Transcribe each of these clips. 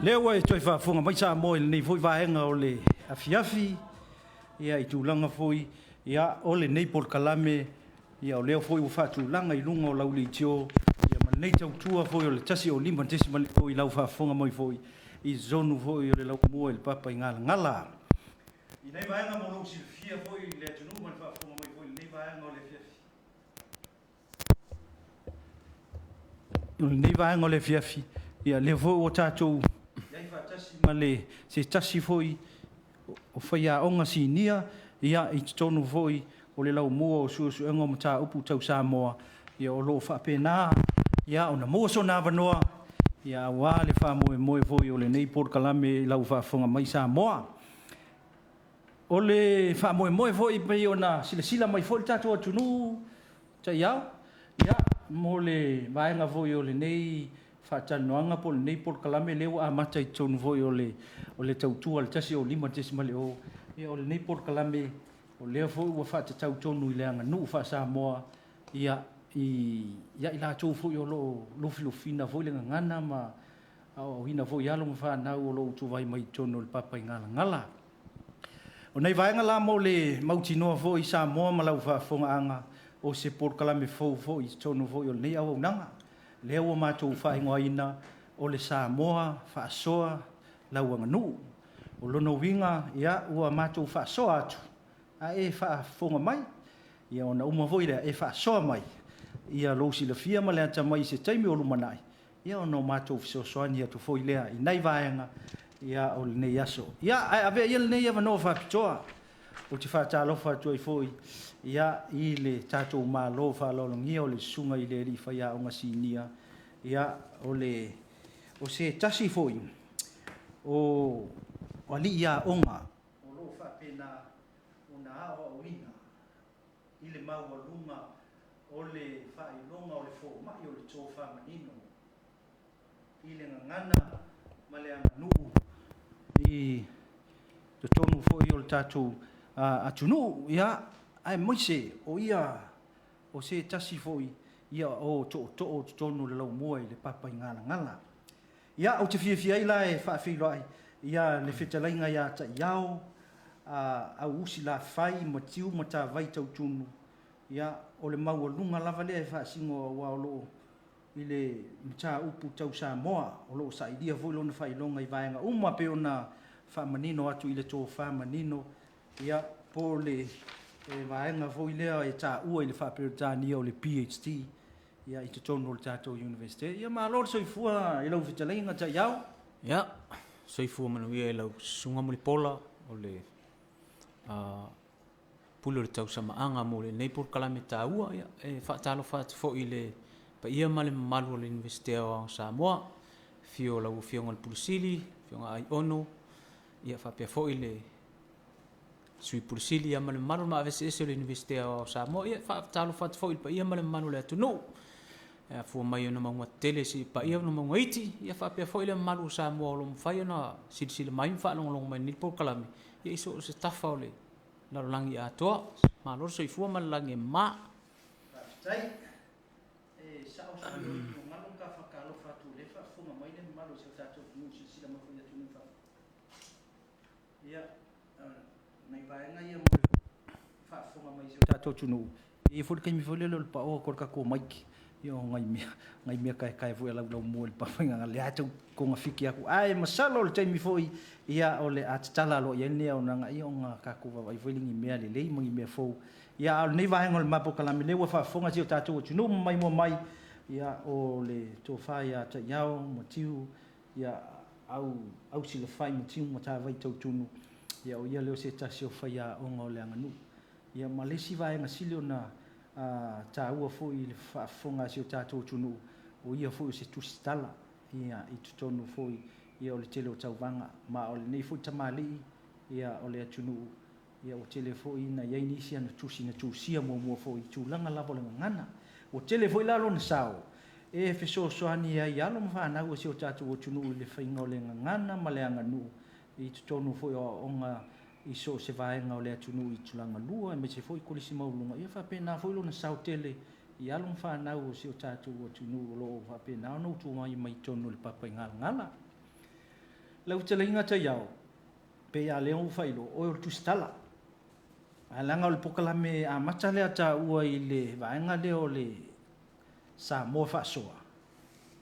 Lea ua e toe faafofoga mai Samoa i lenei foi vaega o le afiafi, ia i tulaga foi ia o lenei polokalame, ia o lea foi ua faatulaga i luga o lau leitio ia ma lenei tautua foi o le 105.0 i lau faafofoga mai foi i totonu foi o le Laumua i le Papaigalagala. I lenei vaega mo lou silafia foi i le atunuu ma le faafofoga mai foi i lenei vaega o le afiafi, O lenei vaega o le afiafi, ia lea foi ua tatou i ai faatasi ma se tasi foi o faiaoga sinia i totonu foi o le Laumua o Suesuega o Mataupu Tau Samoa, o lo o faapena ona maua sona avanoa aua le faamoemoe foi o lenei polokalame i lau faafofoga mai Samoa. O le faamoemoe foi pei ona silasila mai foi le tatou atunuu taeao, ia, mo le vaega foi o lenei faatalanoaga po o lenei polokalame lea ua amata i totonu foi o le tautua a le 105.0, ia o lenei polokalame, o lea foi ua faatatau tonu i le aganuu faa-Samoa ia i latou foi o lo o lufilufiina foi le gagana ma aoaoina foi alo ma fanau o lo o utuvae mai totonu o le Papaigalagala. O nai vaega la mo le mautinoa foi Samoa ma lau faafofogaaga, o se polokalame fou foi i totonu foi o lenei auaunaga, lea ua matou faaigoaina o le Samoa Faasoa Lau Aganuu. O lona uiga, ua matou faasoa atu, a e faafofoga mai, ona uma foi lea e faasoa mai lou silafia ma le atamai i se taimi o lumanai, ona matou fesoasoani atu foi lea i nai vaega o lenei aso. Ia, ae avea ia lenei avanoa faapitoa ou te faatalofa atu ai foi i le tatou Malo faaaloalogia o le Susuga i le alii Faiaoga Sinia, o se tasi foi o alii aoga o lo o faapena ona aoaoina i le maualuga o le faailoga o le fomai o le tofa manino i le gagana ma le aganuu i totonu foi o le tatou atunuu, aemaise o ia o se tasi foi o tootoo i totonu o le Laumua i le Papaigalagala. Ia, ou te fiafia ai la e faafeiloai le fetalaiga ia Taiao Auusi Lafai Matiu Matavai Tautumu, o le maualuga lava lea e faasino aua o lo o i le mataupu tau Samoa, o lo o sailia foi lona faailoga i vaega uma pei ona faamanino atu i le tofa manino, po o le vaega foi lea e taua i le faa-Peretania o le PhD i totonu o le tatou Iunivesite. Ia malo le soifua i lau fetalaiga Taiao. Ia, soifua manuia i lau Susuga Mulipola o le pule o le tausamaaga mo lenei polokalame taua. E faatalofa atu foi i le paia ma le mamalu o le Iunivesite Aoao o Samoa, i le afio o lau Afioga i le Pule Sili, lau Afioga Aiono, faapea foi le Sui Pule Sili ma le mamalu maave eseese o le Iunivesite Aoao o Samoa. Ia e faatalofa atu foi i le paia ma le mamalu o le atunuu e afua mai ona mauga tetele seia paia ona mauga iti, ia faapea foi le mamalu o Samoa o lo o mafai ona silasila mai ma faalogologo mai i lenei polokalame i so o se tafa o le lalolagi atoa. Malo le soifua ma le lagi e mama. Faafetai. E sao sui usufono ua galo ona ta faatalofa atu o lea e faafofoga mai le mamalu o si o tatou atunuu i silasila mai foi i atunuu i fafo. Ia, o nai vaega ia mo le faafofoga mai a si o tatou atunuu, e i ai foi le taimi foi lele o le pao atu o le tatou mic, ia o nai mea taetae foi a lau Laumua i le Papaigalagala, lea lava e tau togafiti atu. Ae masalo o le taimi foi o le a tatala aloaia ai lenei auaunaga ona tatou vaavaai foi lea i ni mea lelei ma ni mea fou. Ia, a o lenei vaega o le ma polokalame, o lea ua faafofoga si o tatou atunuu ma maimoa mai, o le Tofa ia Taiao Matiu Ausi Lafai Matiu Matavai Tautumu, o ia lea o se tasi o faiaoga o le aganuu. Ia ma le isi vaega sili ona taua foi i le faafofoga a si o tatou atunuu, o ia foi o se tusitala i totonu foi o le tele o tauvaga. Ma o lenei foi tamalii o le atunuu, ua tele foi ina i ai nisi ana tusi na tusia muamua foi i tulaga lava o le gagana. Ua tele foi la lona sao e fesoasoani ai i alo ma fanau a si o tatou atunuu i le faiga o le gagana ma le aganuu i totonu foi o aoaoga i so o se vaega o le atunuu i tulaga lua aemaise foi kolisi maualuluga, ia faapena foi lona sao tele i alo ma fanau a si o tatou atunuu o lo o faapena ona utuvae mai totonu o le Papaigalagala. Lau fetalaiga Taiao, pei a lea ua ou faailoa, o oe o le tusitala. Ae leaga o le polokalame amata lea a taua i le vaega lea o le Samoa Faasoa,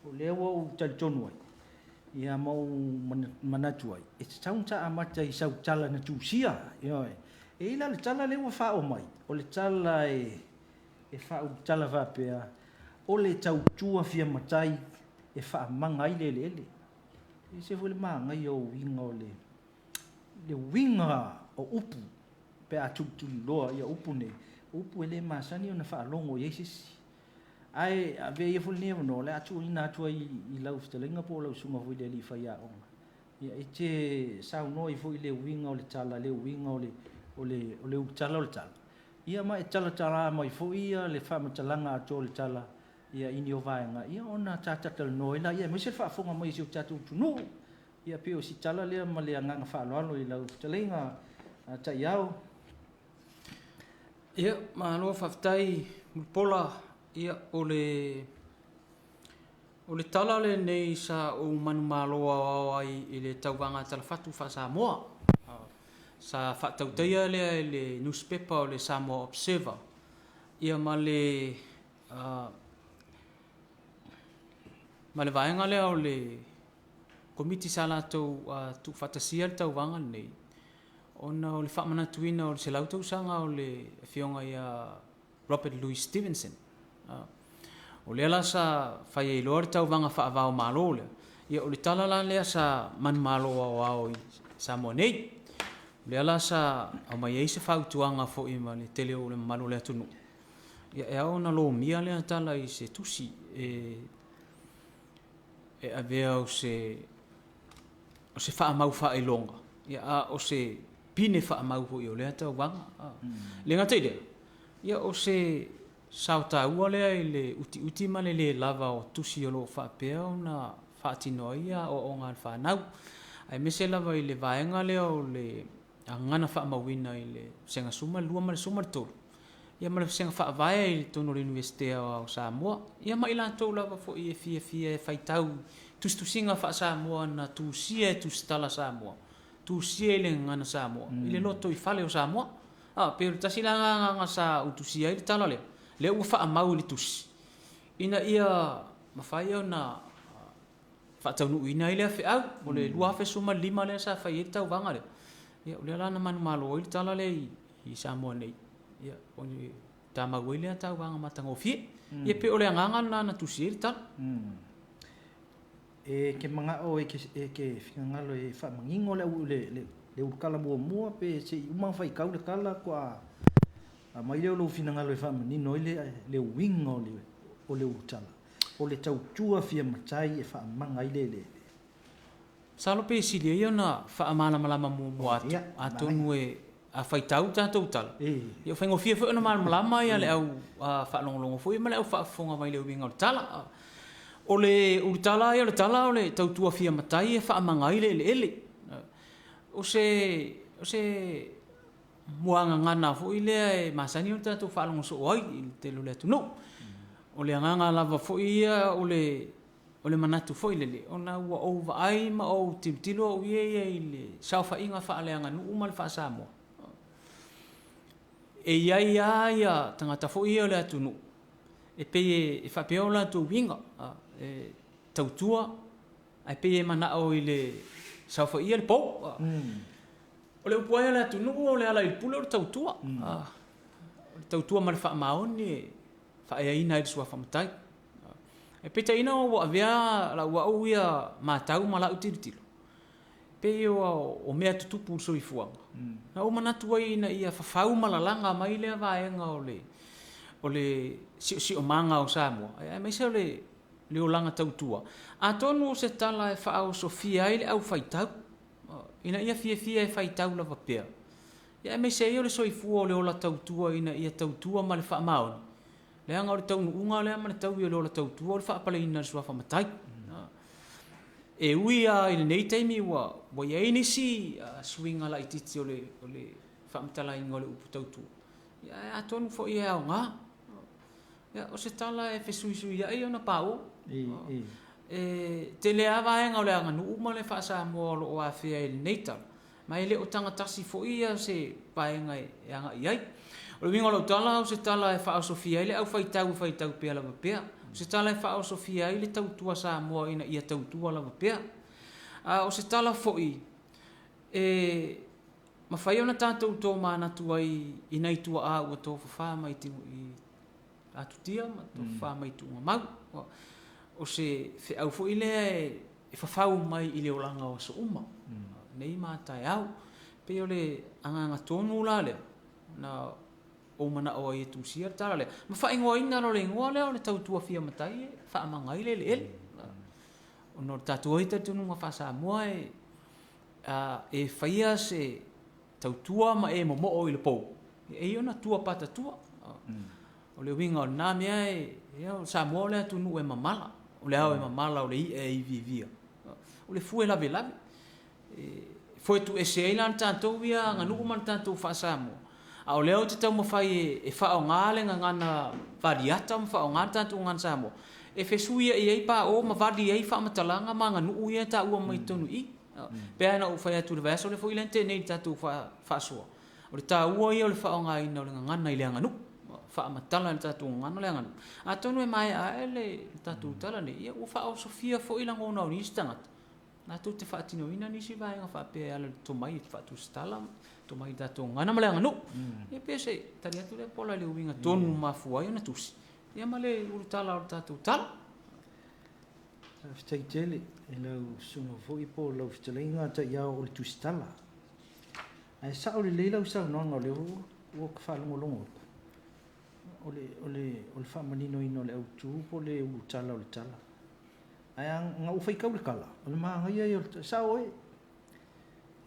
o lea ua ou talitonu ai, ia ma ou manatu ai, e tatau ona ta amata i sau tala na tusia. Ioe. E i ai la le tala lea ua faaoo mai, o le tala e faaulutala faapea, o le tautua fia matai e faamaga ai le eleele. E ese foi le manaia o uiga o le le uiga o upu pe a tulituliloa upu nei, o upu e le masani ona faalogo i ai se isi. Ae avea ia foi lenei avanoa o le a tuuina atu ai i lau fetalaiga po o lau susuga foi i le alii faiaoga e te saunoa ai foi i le uiga o le tala, le uiga o le ulutala o le tala, ia ma e talatala mai foi le faamatalaga atoa o le tala i ni o vaega ona ta talatalanoa ai lea, aemaise le faafofoga mai a si o tatou atunuu. Ia pei o si tala lea ma le agaga faaaloalo i lau fetalaiga Tagiao. Ia, malo faafetai Mulipola. Ia, o le O le tala lenei sa ou manumalo aoao ai i le tauvaga talafatu faa-Samoa. Sa faatautaia lea e le nusipepa o le Samoa Observer ia ma le ma le vaega lea o le Komiti sa latou tuufaatasia le tauvaga lenei ona o le faamanatuina o le 100 tausaga o le Afioga ia Robert Louis Stevenson. O lea la sa fai ai loa le tauvaga faava o Malo lea, ia o le tala la lea sa manumalo aoao i Samoa nei. O lea la sa aumai ai se fautuaga foi ma le tele o le mamalu o le atunuu, ia e ao ona lomia lea tala i se tusi e avea o se faamau faailoga, ia a o se pine faamau foi o lea tauvaga. E le gata i lea, ia o se sao taua lea i le utiuti ma le le lava o tusi o lo o faapea ona faatino ai aoaoga a le fanau, aemaise lava i le vaega lea o le gagana faamauina i le Vasega 12 ma le 13, ia ma le Vasega Faavae i totonu o le Iunivesite Aoao o Samoa, ia ma i latou lava foi e fiafia e faitau i tusitusiga faa-Samoa na tusia e tusitala Samoa, tusia i le gagana Samoa, i le lotoifale o Samoa. A, pei o le tasi la lena agaga sa ou tusia ai le tala lea, lea ua faamau i le tusi, ina ia mafai ona faataunuuina ai lea feau. O le 2015 lea sa fai ai le tauvaga lea, ia o lea la na manumalo ai le tala lea i Samoa nei, ia e tamau ai lea tauvaga matagofie. Ia pei o le agaga lena na tusi ai le tala. E te manao e te finagalo e faamanino le ulutala muamua pe se i uma ona faitau le tala faatoa aumai lea o lou finagalo e faamanino ai le uiga o le ulutala, o le tautua fia matai e faamaga ai le eleele. Masalo pe sili ai ona faamalamalama muamua atu, atonu e, a faitau le tatou tala, ia ua faigofie foi ona malamalama le au faalogologo foi ma le au faafofoga mai i le uiga o le tala. O le ulutala lava ia o le tala o le tautua fia matai e faamaga ai le eleele. O se, o se muagagana foi lea e masani ona tatou faalogo soo ai i le tele o le atunuu. O le agaga lava foi ia o le O le manatu foi lele, ona ua ou vaai ma ou tilotilo au ia ia i le saofaiga faaleaganuu ma le faa-Samoa, e i ai lava ia tagata foi ia o le atunuu e pei e faapea o latou uiga, e tautua ae pei e manao i le saofaia le pou. O le upu lava ia a le atunuu o le ala i le pule o le tautua. O le tautua ma le faamaoni e faaeaina ai le suafa matai. Ae peitai ina ua avea lau au ia matau ma lau tilotilo, pei o mea tutupu i le soifuaga, na ou manatu ai ina ia fafau ma lalaga mai lea vaega o le o le siosiomaga o Samoa, aemaise o le olaga tautua. Atonu o se tala e faaosofia ai le aufaitau, ina ia fiafia e faitau lava pea, aemaise ai o le soifua o le ola tautua ina ia tautua ma le faamaoni, Leaga o le taunuuga lea ma le taui o le ola tautua o le faapaleina o le suafa matai. E ui lava i lenei taimi ua i ai nisi suiga laitiiti o le faamatalaina o le upu tautua, ae atonu foi e aoga. O se tala e fesuisuiai ona paua. E tele lava vaega o le aganuu ma le faa-Samoa o lo o afea i lenei tala, ma e le o tagatasi foi ia se vaega e agai i ai. O le uiga o lau tala, o se tala e faaosofia ai le aufaitau e faitau pea lava pea. O se tala e faaosofia ai le tautua Samoa ina ia tautua lava pea. A o se tala foi e mafai ona tatou tomanatu ai i nai tuaa ua tofafa mai i atutia ma tofafa mai tuugamau. O se feau foi lea e fafau mai i le olaga o aso uma, nei ma a taeao. E pei o le agaga tonu la lea na ou manao ai e tusia le tala lea, ma faaigoaina loa i le igoa lea o le tautua fia matai e faamaga ai le eleele. Ona o le tatou ai talitonuga faa-Samoa e, a e faia se tautua ma e momoo i le pou, e i ai ona tua patatua. O le uiga o lena mea, e, o Samoa o le atunuu e mamala, o le ao e mamala o le i'a e iviivia, o le fue lavelave. E foe tuuese ai la le tatou ia aganuu ma le tatou faa-Samoa, a o lea ou te taumafai e faaaoga le gagana valiata ma faaaoga le tatou gagana Samoa e fesuiai ai paoa ma vali ai faamatalaga ma aganuu ia e taua mai totonu i i. Pei lava ona ou fai atu i le vaiaso lea foi lea na tea nei i le tatou faasoa, o le taua ia o le faaaogaina o le gagana i le aganuu, faamatala e le tatou gagana le aganuu. Atonu e maea ae le tatou tala nei, ia ua faaosofia foi lagona o nisi tagata latou te faatinoina nisi vaega faapea e ala i le tomai e faatusitala ma tomai i le tatou gagana ma le aganuu. Ia pei o se tali atu lea Paula i le uiga tonu ua mafua ai ona tusi ia ma le ulutala o le tatou tala. Faafetai tele i lau susuga foi po o lau fetalaiga Taiao o le Tusitala. Ae sao lelei lau saunoaga o lea ua ou faalogologo atu, o le, o le, o le faamaninoina o le autu po o le ulutala o le tala. Ae na ou faitau i le tala, o le manaia ia o le, sao oe,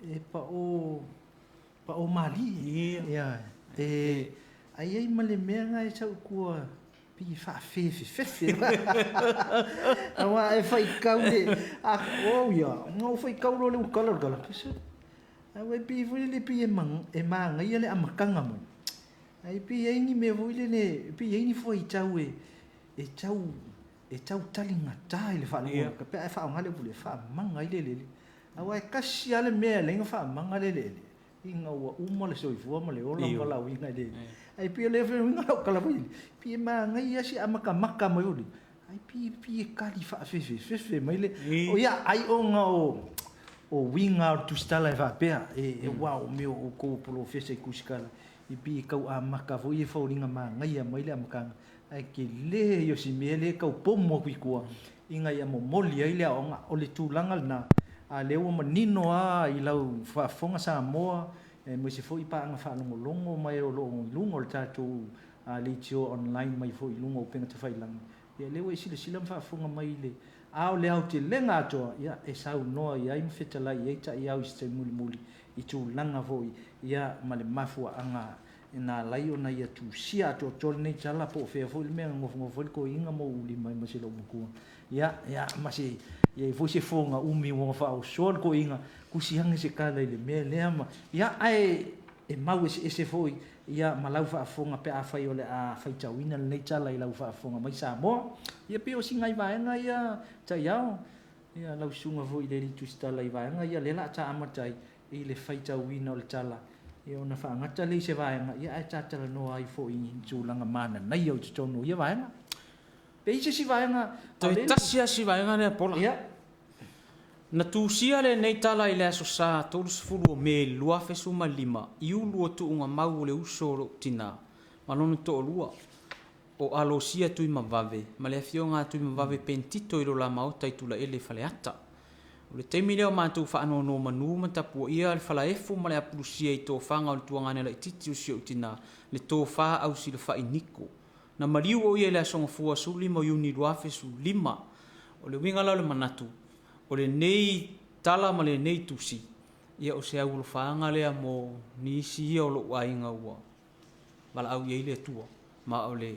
e pao, pao malie. Ia. E, ae i ai ma le mea lena e sau i tua, pei e faafefefefe. Aua e faitau le, a, oh ia, na ou faitau loa i le ulutala o le tala, aua e pei foi lele, pei e manaia le amataga mai, ae pei e i ai ni mea foi lele, pei e i ai ni fuaitau e, e tau e tau taligata i le faalogo pe a e faaaoga le upu lea, e faamaga ai le eleele. Aua e tasi lava le mea e ala ai ona faamaga le eleele, ina ua uma le soifua ma le ola ma valaauina i le eleele. Ae pei o le uiga o lau tala foi lele, pei e manaia si amatamata mai foi lele, ae pei, pei e tali faafefefefe mai le, ia, ai ona o o uiga o le tusitala e faapea, e, aua o mea o outou o polofesa i tusitala, e pei e tau amata foi e foliga manaia mai le amataga, Ae tele ia o si mea lea e tau pomu atu i tua ina ia momoli ai le aoaoga. O le tulaga lena, a lea ua manino lava i lau faafofoga Samoa, aemaise foi paaga faalogologo mai o lo o i luga o le tatou leitio online mai foi i luga o upega tafailagi, ia lea ua e silasila ma faafofoga mai i le A o le aotelega atoa, ia, e saunoa i ai ma fetalai i ai ta'iau i se taimi mulimuli i tulaga foi, ia, ma le mafuaaga na ala ai ona ia tusia atoatoa lenei tala, po o fea foi le mea na nofonofo ai le toeaina ma ou lima ai ma si loomatua. Ia, ia, ma se, i ai foi se foga umi ua faaosoa le toeaina, tusi ane se tala i le mea lea ma, ia, ae e mau eseese foi, ia, ma lau faafofoga pe afai o le a faitauina lenei tala i lau faafofoga mai Samoa. Ia, pei o si nai vaega ia taiao, ia, lau susuga foi i le Alii Tusitala i vaega ia lea o le a ta amata ai i le faitauina o le tala, ia ona faagata lea i se vaega, ia ae ta talanoa ai foi i tulaga mananaia o i totonu o ia vaega. Pe i ai se isi vaega. Toe tasi lava si vaega lea Pola. Ia. Na tusia lenei tala i le Aso Sa 30 o Me i le 2015 i ulu o tuugamau o le uso o lou tina ma lona toalua, o Alosia Tuimavave ma le Afioga a Tuimavave Pentito i lo la maota i Tulaele i Faleata. O le taimi lea o matou faanonomanu ma tapuaia le falaefu ma le apulusia i tofaga o le tuagane laitiiti o si ou tina, le Tofa Ausilafai Niko. Na maliu o ia i le Aso Gafua 15 o Iuni 2015. O le uiga la o le manatu, o lenei tala ma lenei tusi, ia o se aualofaaga lea mo nisi ia o lou aiga ua valaau i ai le Atua, ma o le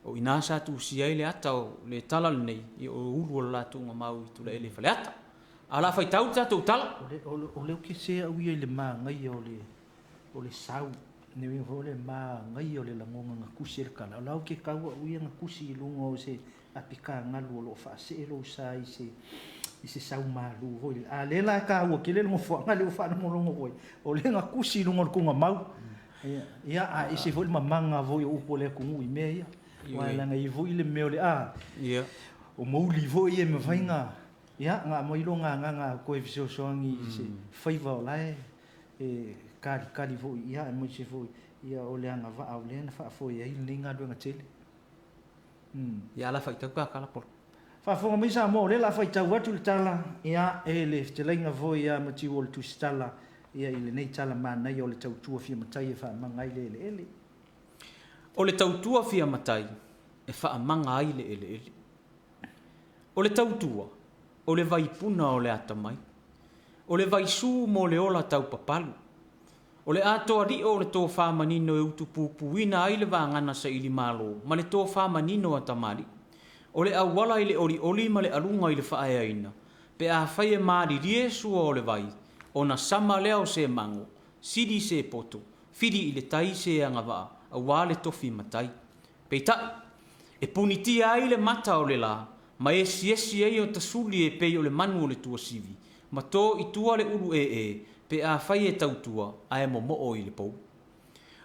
o i ina sa tusia ai le ata o le tala lenei, ia o ulu o le latou gamau i Tulaele i Faleata. A o le a faitau le tatou tala. O le, o le, o lea ou te se au ia i le manaia o le, o le sau. Le uiga foi o le manaia o le lagona na tusi ai le tala, o la ou te tau au ia na tusi i luga o se apikagalu o lo o faasee lou sa i se i se sau malu foi lele. A o lea la e taua tele le nofoaga lea ua faalogologo atu ai, o lea na tusi i luga o le tugamau. Ia, ae ese foi le mamaga foi o upu a le atunuu i mea ia. Aua leaga e i ai foi le mea o le a, o mouli foi ia e mafai ona, ia, ona aumai lona agaga e toe fesoasoani i se faiva o la e talitali foi, ia aemaise foi o le agavaa o lea na faafoe ai lenei galuega tele. Ia, o le a faitau ta tala Polo. Faafofoga mai Samoa, o lea o le a faitau atu le tala, ia, e le fetalaiga foi ia Matiuo le Tusitala, ia i lenei tala manaia o le tautua fia matai e faamaga ai le eleele. O le tautua fia matai e faamaga ai le eleele. O le tautua, o le vaipuna o le atamai. O le vaisu mo le ola taupapalu. O le atoa lio o le tofa manino e utupupuina ai le vagana sailimalo ma le tofa manino a tamalii. O le auala i le olioli ma le aluga i le faaeaina, pe afai e malilie sua o le vai, ona sama lea o se mago, sili se poto, fili i le tai se agavaa, aua le tofi matai. Peitai, e punitia ai le mata o le la, ma esiesi ai ota suli e pei o le manu o le tuasivi, ma to i tua le ulu ee, pe afai e tautua ae momoo i le pou.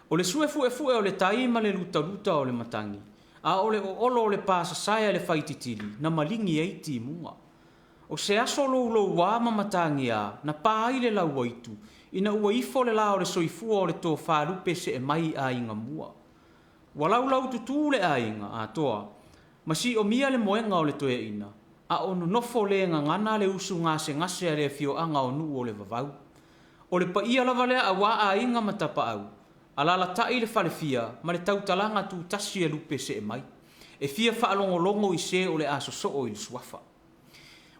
O le sue fu'efu'e o le tai ma le lutaluta o le matagi, a o le o'olo o le pa sasae a le faititili na maligi ai timuga. O se aso loulouā ma matagiā na pa ai le lauaitu, ina ua ifo le la o le soifua o le tofa lupe se'e mai i aiga mua. Ua laulaututu le aiga atoa, ma si'omia le moega o le toeaina, a o nonofo le gagana le usu gasegase a le afioaga o Nuu o le Vavau. O le paia lava lea auā aiga ma tapaau, alaalatai le falefia ma le tautalaga tutasi a lupe se'e mai, e fia faalogologo i se o le a sosoo i le suafa.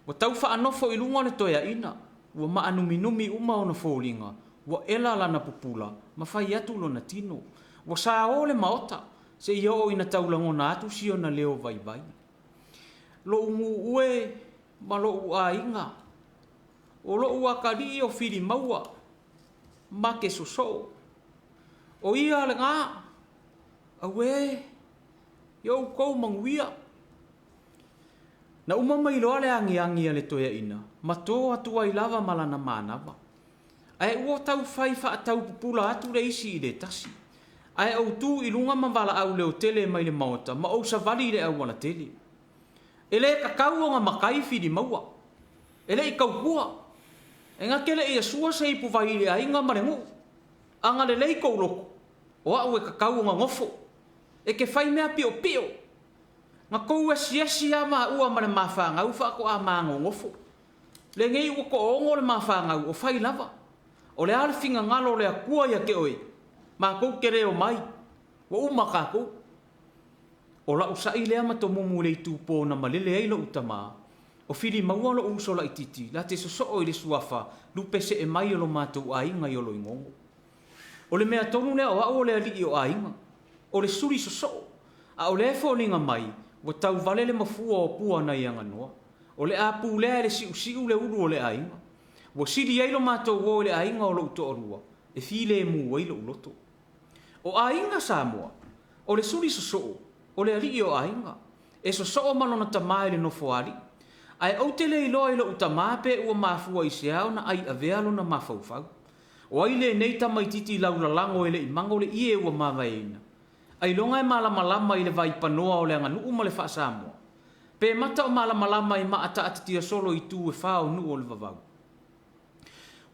Ua tau faanofo i luga le toeaina, ua maanuminumi uma ona foliga, ua ela lana pupula ma fai atu lona tino. Ua saō le maota, seia oo ina tau lagona atu si ona leo vaivai. Lo'u nuu e ma lo'u aiga, o lo'u atalii o Filimaua, ma ke sosoo. O ia lena, auē, ia outou manuia. Na uma mai loa le agiagi a le toeaina, ma to atu ai lava ma lana manava. Ae ua tau fai faataupupula atu le isi i le tasi. Ae ou tu i luga ma valaau leotele mai le maota ma ou savali i le aualatele. E le tatau ona matai Filimaua. E le i tautua. E na te le i asua se ipuvai i le aiga ma le nuu. Agalelei kou loto, o au e tatau ona nofo. E te fai mea piopio. Na tou esiesi lava maua ma le mafanau faatoa ma nonofo. Lenei ua toaono le mafanau o fai lava. O le a le finagalo o le Atua ia te oe, matou te le omai, ua uma tatou. O la'u sa'i lea ma tomumu i le itupo na malele ai lo'u tama, o Filimaua lo'u uso laitiiti la te sosoo i le suafa lupe se'e mai o lo matou aiga i Oloigogo. O le mea tonu lea o a'u o le alii o aiga, o le suli sosoo, a o lea e foliga mai ua tauvale le mafua o pua nai Aganoa. O le a pulea e le siusiu le ulu o le aiga. Ua sili ai lo matou o i le aiga o lo'u toalua e filemu ai lo'u loto. O aiga Samoa, o le suli sosoo, o le alii o aiga, e sosoo ma lona tama i le nofoalii. Ae ou te le iloa i lo'u tama pe ua mafua i se a ona ai avea lona mafaufau. O ai lenei tamaitiiti laulalago e le i mago le ie ua mavaeina? Ailoga e malamalama i le vaipanoa o le aganuu ma le faa-Samoa? Pe mata o malamalama i maataatitia solo i itu e fa o nuu o le vavau?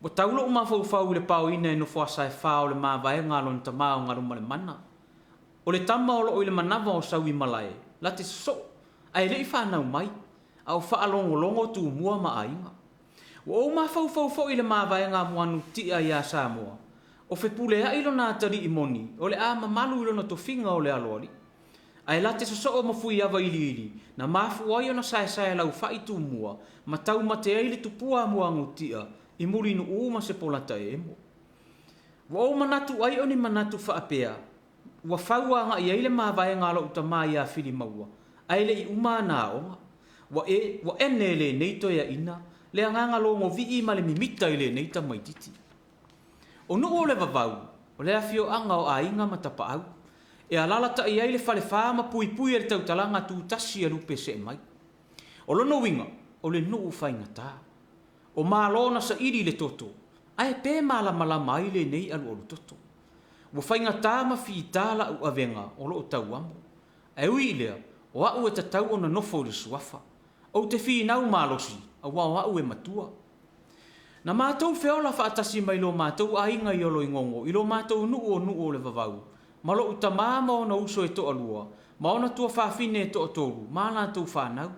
Ua tau lo'u mafaufau i le paoina e Nofoasa e fa o le mavaega a lona tama o Galumalemana. O le tama o loo i le manava o Sauimalae, la te sosoo, ae le i fanau mai, a o faalogologo Tumua ma aiga. Ua ou mafaufau foi i le mavaega a Muanututia ia Samoa, o Fepuleai lona atalii moni, o le a mamalu i lona tofiga o le aloalii. Ae la te sosoo ma Fuiava iliili, na mafua ai ona saesae laufai Tumua ma taumate ai le tupua a Muagututia i Mulinuu ma Sepolata e emo. Ua ou manatu ai o ni manatu faapea ua fau agai ai le mavaega a lo'u tama iā Filimaua, ae le i uma ana aoga. Ua e, ua ene e lenei toeaina le agaga logovii ma le mimita i lenei tamaitiiti. O nuu o le vavau, O le afioaga o aiga ma tapaau. E alalatai ai le falefa ma puipui e le tautalaga tutasi a lupe see mai. O lona uiga, o le nuu faigata. O Malo na saili i le toto, ae pe malamalama ai lenei alualutoto. Ua faigata ma fita la'u avega o lo'o tauamo. Ae ui i lea, o a'u e tatau ona nofo i le suafa. Ou te finau malosi, aua o a'u e matua. Na matou feola faatasi mai lo matou aiga i Oloigogo i lo matou nuu o Nuu o le Vavau, ma lo'u tama ma ona uso e toalua, ma ona tuafafine e toatolu, ma a latou fanau.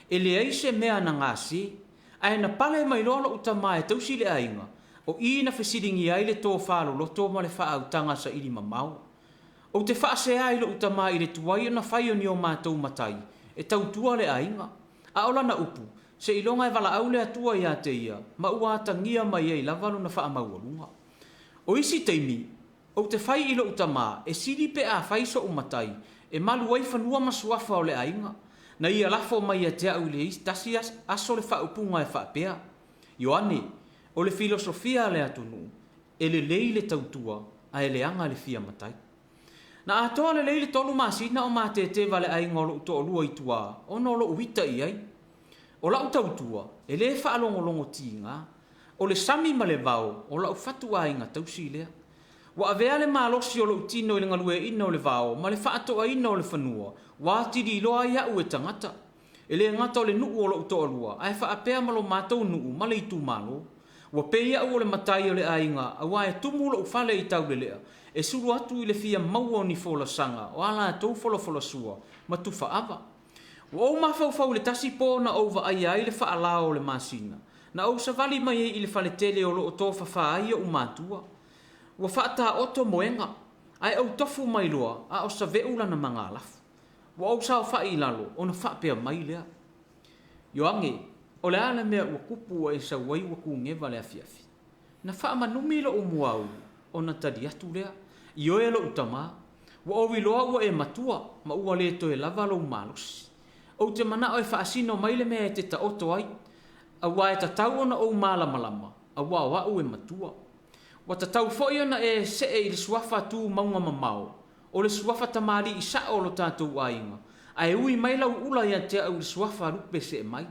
E leai se mea na gase, ae na pale mai loa lo'u tama e tausi le aiga, o i na fesiligia ai le tofa loloto ma le faaautaga saili mamao. Ou te faasea i lo'u tama i le tuai ona fai o ni o matou matai e tautua le aiga. A o lana upu, seiloga e valaau le Atua ia te ia, ma ua atagia mai ai lava lona faamaualuga. O isi taimi, ou te fai i lo'u tama e sili pe a fai so'u matai e malu ai fanua ma suafa o le aiga. Na ia lafo mai ia te a'u i le tasi aso le faaupuga e faapea, Ioane, o le filosofia a le atunuu, e lelei le tautua ae leaga le fia matai. Na atoa lelei le tolu masina o mateteva le aiga o lo'u toalua i tua ona o lo'u ita i ai. O la'u tautua, e le faalogologo tiga. O le sami ma le vao o la'u fatuaiga tausi lea. Ua avea le malosi o lo'u tino i le galueaina o le vao ma le faatoaina o le fanua ua atili iloa ai a'u e tagata. E le gata o le nuu o lo'u toalua, ae faapea ma lo matou nuu ma le itumalo. Ua pei a'u o le matai o le aiga aua e tumu lo'u fale i Taulelea e sulu atu i le fia maua o ni folasaga o a latou folafolasua ma tufaava. Ua ou mafaufau i le tasi po na ou vaaia ai le faalao o le masina, na ou savali mai ai i le faletele o loo tofafa ai o'u matua. Ua faataoto moega, ae ou tofu mai loa a o save'u lana magalafu. Ua ou saofai i lalo ona faapea mai lea, Ioane, o le a le mea ua tupu ua e sau ai ua kugeva le afiafi? Na faamanumi lo'u muaulu ona tali atu lea, Ioe lo'u tama, ua ou iloa ua e matua ma ua le toe lava lou malosi. Ou te manao e faasino mai le mea e te taoto ai, aua e tatau ona ou malamalama, aua o a'u e matua. Ua tatau foi ona e see i le suafa tu mauga mamao, o le suafa tamalii sa'o o lo tatou aiga, ae ui mai lau ula ia te a'u i le suafa lupe see mai.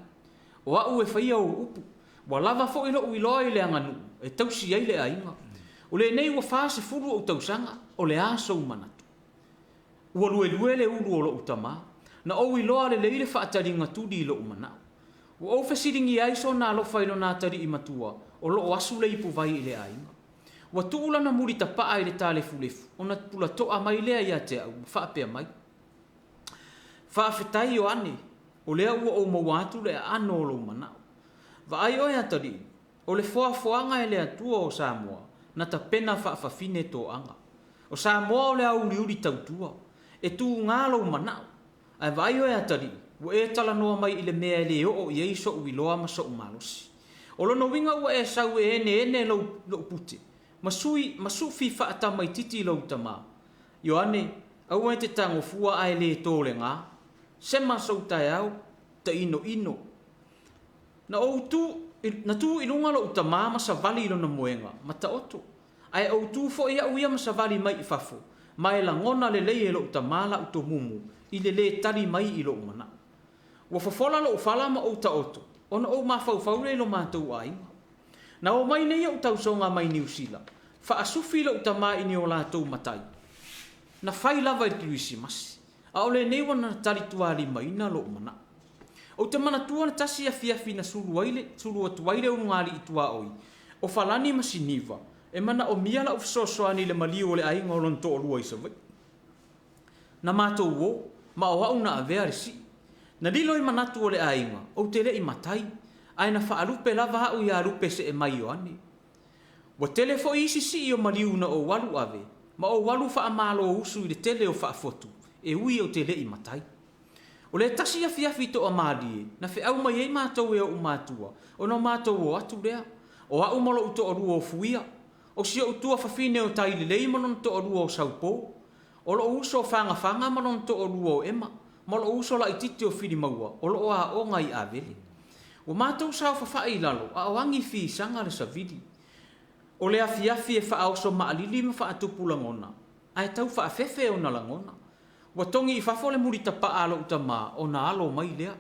O a'u e faia ou upu. Ua lava foi lo'u iloa i le aganuu e tausi ai le aiga. O lenei ua 40 o'u tausaga, o le a sou manatu? Ua luelue le ulu o lo'u tama. Na ou iloa lelei le faataliga tuli i lo'u mana'o. Ua ou fesiligia ai sona alofa i lona atalii matua o loo asu le ipuvai i le aiga. Ua tuu lana mulitapaa i le talefulefu ona pulatoa mai lea ia te a'u ma faapea mai, Faafetai Ioane, o lea ua ou maua atu le aano o lou manao. Vaai oe atalii, o le foafoaga e le Atua o Samoa na tapena faafafine toaga. O Samoa o le aouliuli tautua. E tuga lou manao. Ae vaai oe atalii, ua e talanoa mai i le mea e le oo i ai so'u iloa ma so'u malosi. O lona uiga ua e sau e eneene lou, lo'u pute, ma sui, ma sufi faatamaititi lou tama. Ioane, aua e te tagofua ae le tolegā. Sema sou taeao, tainoino. Na ou tu, na tu i luga lo'u tama ma savali i lona moega, ma taoto. Ae ou tu foi a'u ia ma savali mai i fafo, ma e lagona lelei e lo'u tama la'u tomumu i le lē tali mai i lo'u mana'o. Ua fofola lo'u fala ma ou taoto, ona ou mafaufau lea i lo matou aiga. Na omai nei o'u tausoga mai Niu Sila, faasufi lo'u tama i ni o latou matai. Na fai lava i le Kerisimasi, a o lenei ua na talitualimaina lo'u mana'o. Ou te manatua le tasi afiafi na sulu ai le, sulu atu ai le ulugalii tuaoi o Falani ma Siniva e manaomia la'u fesoasoani i le maliu o le aiga o lona toalua i Savaii. Na matou o, ma o a'u na avea le sii. Na lilo i manatu o le aiga, ou te le i matai, ae na faalupe lava a'u iā lupe see mai Ioane. Ua tele foi isi sii o maliu na ou alu ave, ma ou alu faamalo usu i le tele o faafotu, e ui ou te le i matai. O le tasi afiafi toamalie, na feau mai ai matou e o'u matua, ona matou o atu lea. O a'u ma lo'u toalua o Fuia. O si o'u tuafafine o Tailelei ma lona toalua o Saupō. O lo'u uso o Fagafaga ma lona toalua o Ema, ma lo'u uso laitiiti o Filimaua o lo'o aoga i Avele. Ua matou saofafai i lalo a o agi fisaga le savili. O le afiafi e faaoso maalili ma faatupu lagona, ae tau faafefe ona lagona. Ua togi i fafo le mulitapaa a lou tama ona alo mai lea.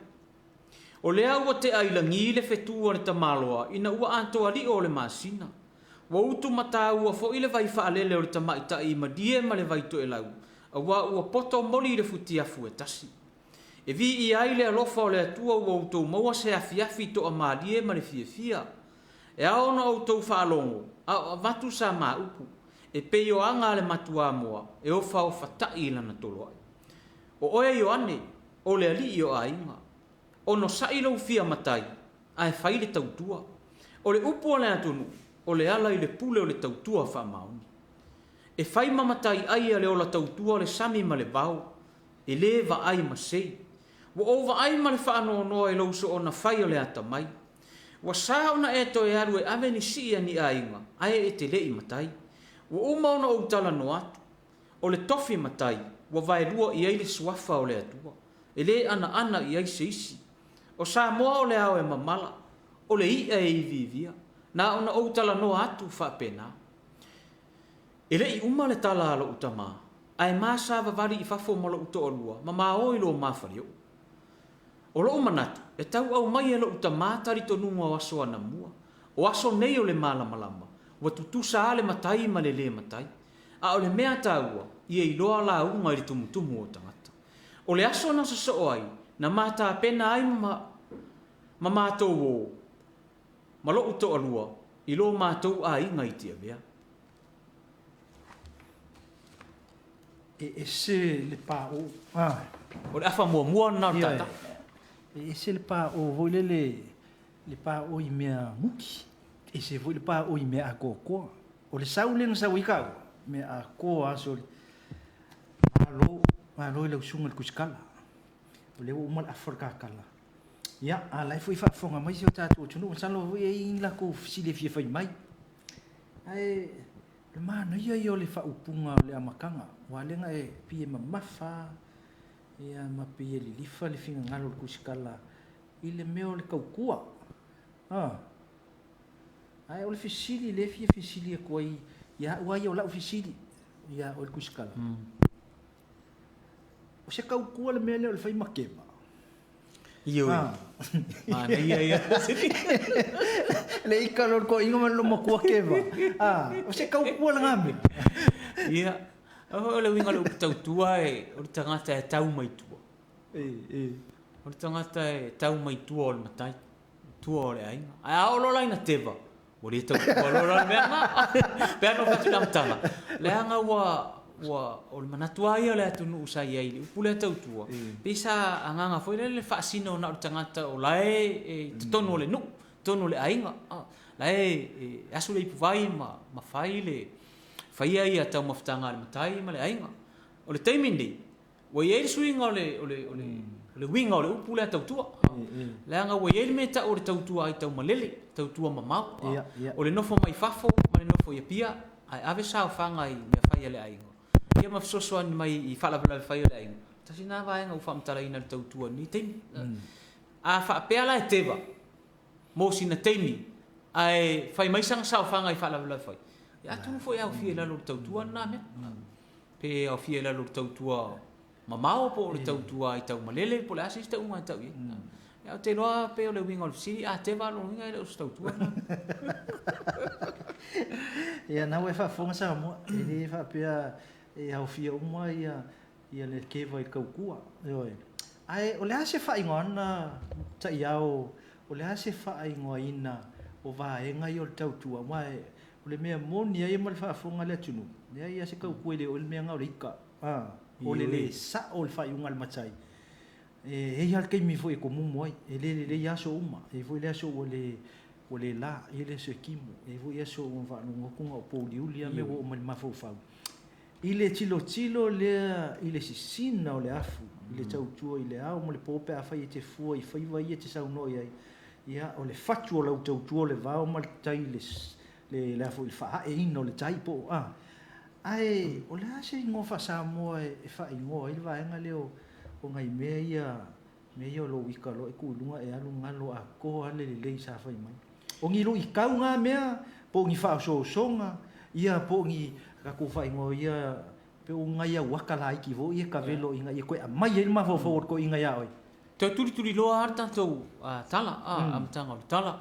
O lea ua tea i lagi le fetu a le tamaloa ina ua atoa lio o le masina. Ua utu mataua foi le vai faalele o le tamaitai i Malie ma le vai Toelau, aua ua poto moli i le futiafu e tasi. E viia ai le alofa o le Atua ua outou maua se afiafi toamalie ma le fiafia. E ao ona outou faalogo a o avatu sa ma upu, e pei o aga a le matuamoa e ofaofatai i lana toloai. O oe Ioane, o le alii o aiga. Onosai lou fia matai, ae fai le tautua. O le upu a le atunuu, o le ala i le pule o le tautua faamaoni. E fai ma mataiai a le ola tautua le sami ma le vao, e le vaai masei. Ua ou vaai ma le faanoanoa i lou soona fai o le atamai. Ua sa ona e toe alu e ave ni sii a ni aiga, ae e te le i matai. Ua uma ona ou talanoa atu. O le tofi matai, ua vaelua i ai le suafa o le Atua. E le anaana i ai se isi. O Samoa o le ao e mamala, o le i'a e iviivia. Na ona ou talanoa atu faapena. E le i uma le tala a lou tama, ae ma savavali i fafo ma lou toalua ma ma o i lo ma faleoo. O lou manatu, e tau aumai e lou tama talitonuga o aso anamua. O aso nei o le malamalama, ua tutusa a le matai ma le le matai. A o le mea taua, ia iloa lauga i le tumutumu o tagata. O le aso na sosoo ai, na ma tapena ai ma ma matou o ma lou toalua i lo matou aiga i Tiavea. E ese le paʻō. Ah. O le afa muamua lena o le tatau. E ese le paʻō foi lele, le paʻō i mea muki, ese foi le paʻō i mea atoatoa. O le sau lea na sau ai taua, mea atoa lava sole. Malo, malo i lau susuga i le Tusitala. O lea ua uma le afa o le kakala. Ia, a o la e foi e faafofoga mai si o tatou atunuu, masalo foi e i ai ni latou fesili e fia fai mai. Ae o le manaia ia o le faaupuga o le amataga, aua o lea na e pei e mamafa lava ma pei e lilifa le finagalo o le tusitala i le mea o le tautua. Ae o le fesili lea e fia fesili atu ai ia au lava ia o lau fesili ia oe le tusitala, o se tautua le mea lea o le fai ma keva? Ioe. Manaia ia. Le ika lo le toeaina ma le loomatua keva. O se tautua lena mea? Ia, o le uiga o le upu tautua e, o le tagata e tau mai tua. O le tagata e tau mai tua o le matai, tua o le aiga. Ae a oo loa la ina teva, ua le tautua loa la le mea lena. Pei lava ona ou fai atu i le amataga, leaga ua, ua, o le manatu lava ia o le atunuu sa i ai i le upu lea tautua, pei sa agaga foi lele le faasino na o le tagata o la e i totonu o le nuu, totonu o le aiga, la e asu le ipuvai ma, ma fai le, faia ia taumafataga a le matai ma le aiga. O le taimi lenei, Ua i ai le suiga o le, o le, o le, o le uiga o le upu lea tautua. Leaga ua i ai le mea e tau o le tautua aitaumalele, tautua mamao. O le nofo mai fafo ma le nofo i Apia ae ave saofaga i mea fai a le aiga, ia ma fesoasoani mai i faalavelave fai a le aiga. Tasi lena vaega ua faamatalaina i le tautua i lenei taimi. A faapea la e teva mo sina taimi ae fai mai sana saofaga i faalavelave fai, ia atonu foi e aofia i lalo o le tautua lena mea. Pe aofia i lalo o le tautua mamao po o le tautua aitaumalele po o le a se isi tauga e tau i ai. Ae ou te iloa pei o le uiga o le fesili, a teva lona uiga e le o se tautua lena. Ia, na ua e faafofoga Samoa, e le faapea e aofia uma ia le keva i le tautua. Ioe. Ae o le a se faaigoaina taiao, o le a se faaigoaina o vaega ia o le tautua, aua O le mea moni lava ia ma le faafofoga a le atunuu, leai lava se tautua e le oo i ai le mea na o le ika. O le le sao o le faaiuga a le matai, e i ai lava le taimi foi e tomumu ai, e le lelei lava aso uma. E i ai foi le aso ua le ua le la, e i ai le aso e timu, e i ai foi aso ua faalogo atu na o pouliuli lava mea ua oo mai i le mafaufau. I le tilotilo lea i le sisina o le afu, i le tautua i le ao ma le po pe afai e te fua i faiva ia e te saunoa i ai, ia, o le fatu o lau tautua o le vao ma le tai i le, le a foi, le faaaeina o le tai po o, a. Ae o le a se igoa faa-Samoa e faaigoa ai le vaega lea o nai mea ia, mea ia o lou ika loa e tuu i luga e alu galo atoa lava le lelei sa fai mai. O ni luitau na mea Po o ni faaosoosoga, ia po o ni tatou faaigoa ia pe o nai au aka laiti foi ia kavelo ina ia toe aumai ai le mafaufau o le toeaina ia oe. Toe tulituliloa lava le tatou tala, amataga o le tala.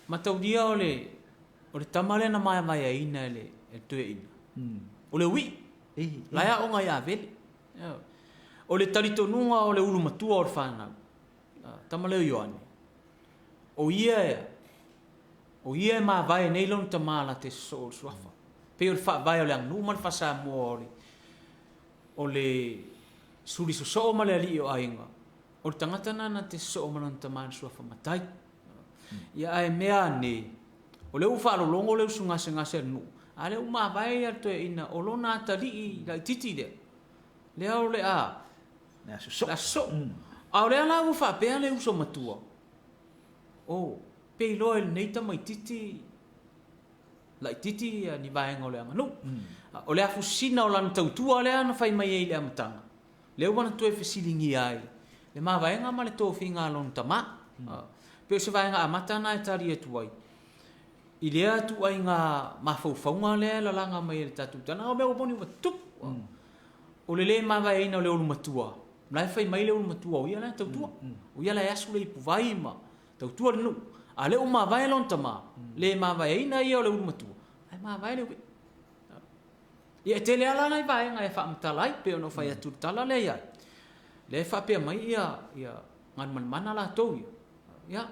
Mataulia o le o le tama lea na mavaeaina e le toeaina, o le uii, la e aoga i Avele. O le talitonuga o le ulu matua o le fanau, tama lea o Ioane, o ia o ia e mavae nei lona tama la te sosoo o le suafa. Pei o le faavae o le aganuu ma le faa-Samoa o le o le suli sosoo ma le alii o aiga, o le tagata lena na te sosoo ma lona tama i le suafa matai. Ia ae mea ane, o lea ua faalologo le usu gasegase a le nuu, a o lea ua mavae ia le toeaina o lona atalii laitiiti lea, lea o le a sosoo. A o lea la ua faapea le uso matua, oh, pe iloa e lenei tamaitiiti laitiiti ni vaega o le aganuu. O le afusina o lana tautua lea na fai mai ai i le amataga, lea ua na toe fesiligia ai le mavaega ma le tofiga a lona tama. Pei o se vaega amata lena e tali atu ai i lea ituaiga mafaufauga lea e lalaga mai e le tatou tala. O mea ua moni ua tutupu. O le lē mavaeaina o le ulu matua, o la e fai mai le ulu matua o ia la e tautua, o ia la e asu le ipuvai ma tautua le nuu. A o lea ua mavae lona tama, le mavaeaina ia o le ulu matua, ae mavae le uii. Ia e tele lava la nai vaega e faamatala ai, pei ona ou fai atu i le tala lea ia lea e faapea mai ia ia Galumalemana latou ia, ia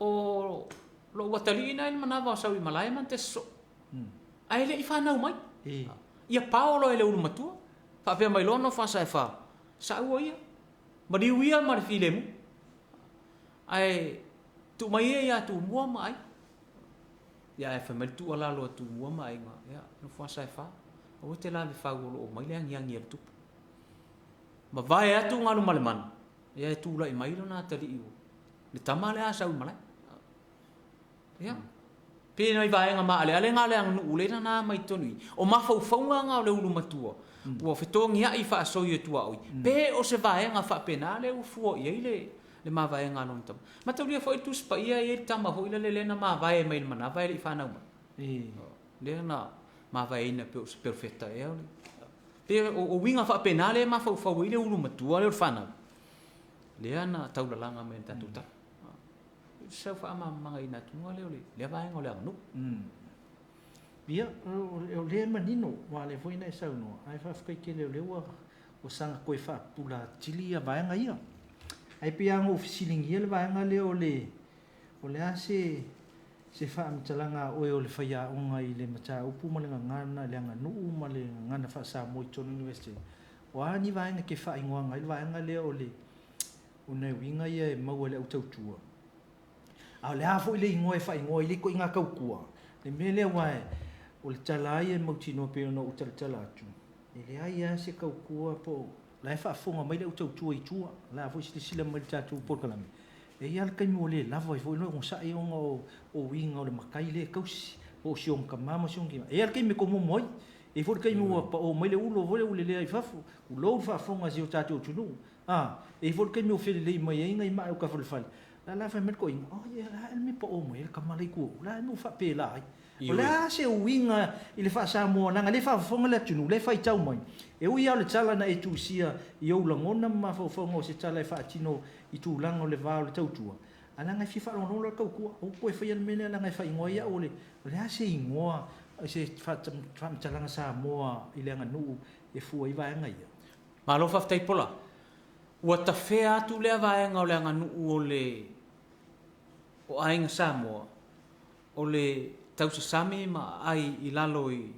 o lou atalii na i le manava o Sauimalae ma te sosoo, ae le i fanau mai. Ia pao loa e le ulu matua, faapea mai loa nofo a Saefa, saua ia, maliu ia ma le filemu, ae tuu mai ia ia Tumua ma Aiga. Ia ae fai mai le tuualalo a Tumua ma Aiga, ia, nofo a Saefa, aua e te lave fau o lo o omai le agiagi a le tupu. Mavae atu Galumalemana, ia e tulai mai lona atalii o le tama lea a Sauimalae. Ia, pe nai vaega maaleale na o le aganuu lea na na mai totonu i. O mafaufauga na o le ulu matua, ua fetogiai faasoi e tuaoi, pe o se vaega faapena lea ua fua i ai le le mavaega a lona tama. Mataulia foi le Tusi Paia e i ai le tama foi lele lea na mavae mai le manava e le i fanau mai. Lea na mavaeina pei o se perofeta ea o le... Pei o uiga faapena lea e mafaufau ai le ulu matua lea o le fanau, lea na taulalaga mai e le tatou tala. O se sau faamalamalamaina atu lea o lea vaega o le aganuu. Ia, o lea e manino, aua o lea foi na e saunoa, ae faafetai tele o lea ua ua saga toe faapupula atili ia vaega ia. Ae pei lava ona ou fesiligia le vaega lea o le, o le a se, se faamatalaga a oe o le faiaoga i le mataupu ma le gagana, le aganuu ma le gagana faa-Samoa i totonu o le Iunivesite? O a ni vaega e te faaigoaina ai le vaega lea o le, o nai uiga ia e maua e le au tautua? A o le a foi le igoa e faaigoa ai lea ituaiga tautua? Le mea lea aua o le tala lava ia e mautinoa pei ona ou talatala atu, E leai lava se tautua po o la e faafofoga mai le au tautua i tua, o la foi e silasila mai i le tatou polokalame, e i ai lava le taimi ua le lava ai foi le onosai ona o uiga o le matai lea e tausi, po o si ona tama ma si ona tina. E i ai lava le taimi e tomomo ai, e i ai foi le taimi ua pao mai le ulo foi lea ua lelea i fafo, tulou le faafofoga a si o tatou atunuu. A, e i ai foi le taimi ua felelei mai ai nai maa i uta falefale, la la fai mai le toeaina, oh ia, o le a ea le mea e pao mai ai le tama la i tua o, o le a ea le mea ua faapela ai. O le a se uiga i le faa-Samoa leaga lea e faafofoga le atunuu, lea e faitau mai. E ui lava o le tala na e tusia i ou lagona ma mafaufauga o se tala e faatino i tulaga o le va o le tautua, ae leaga e fia faalogologo loa le tautua, aua toe faia le mea lea leaga e faaigoa ai au o le, o le a se igoa, se faamatalaga Samoa i le aganuu e fua ai vaega ia? Malo faafetai Pola. Ua tafea atu lea vaega o le aganuu o le o Aiga Samoa o le tausasami ma aai i lalo i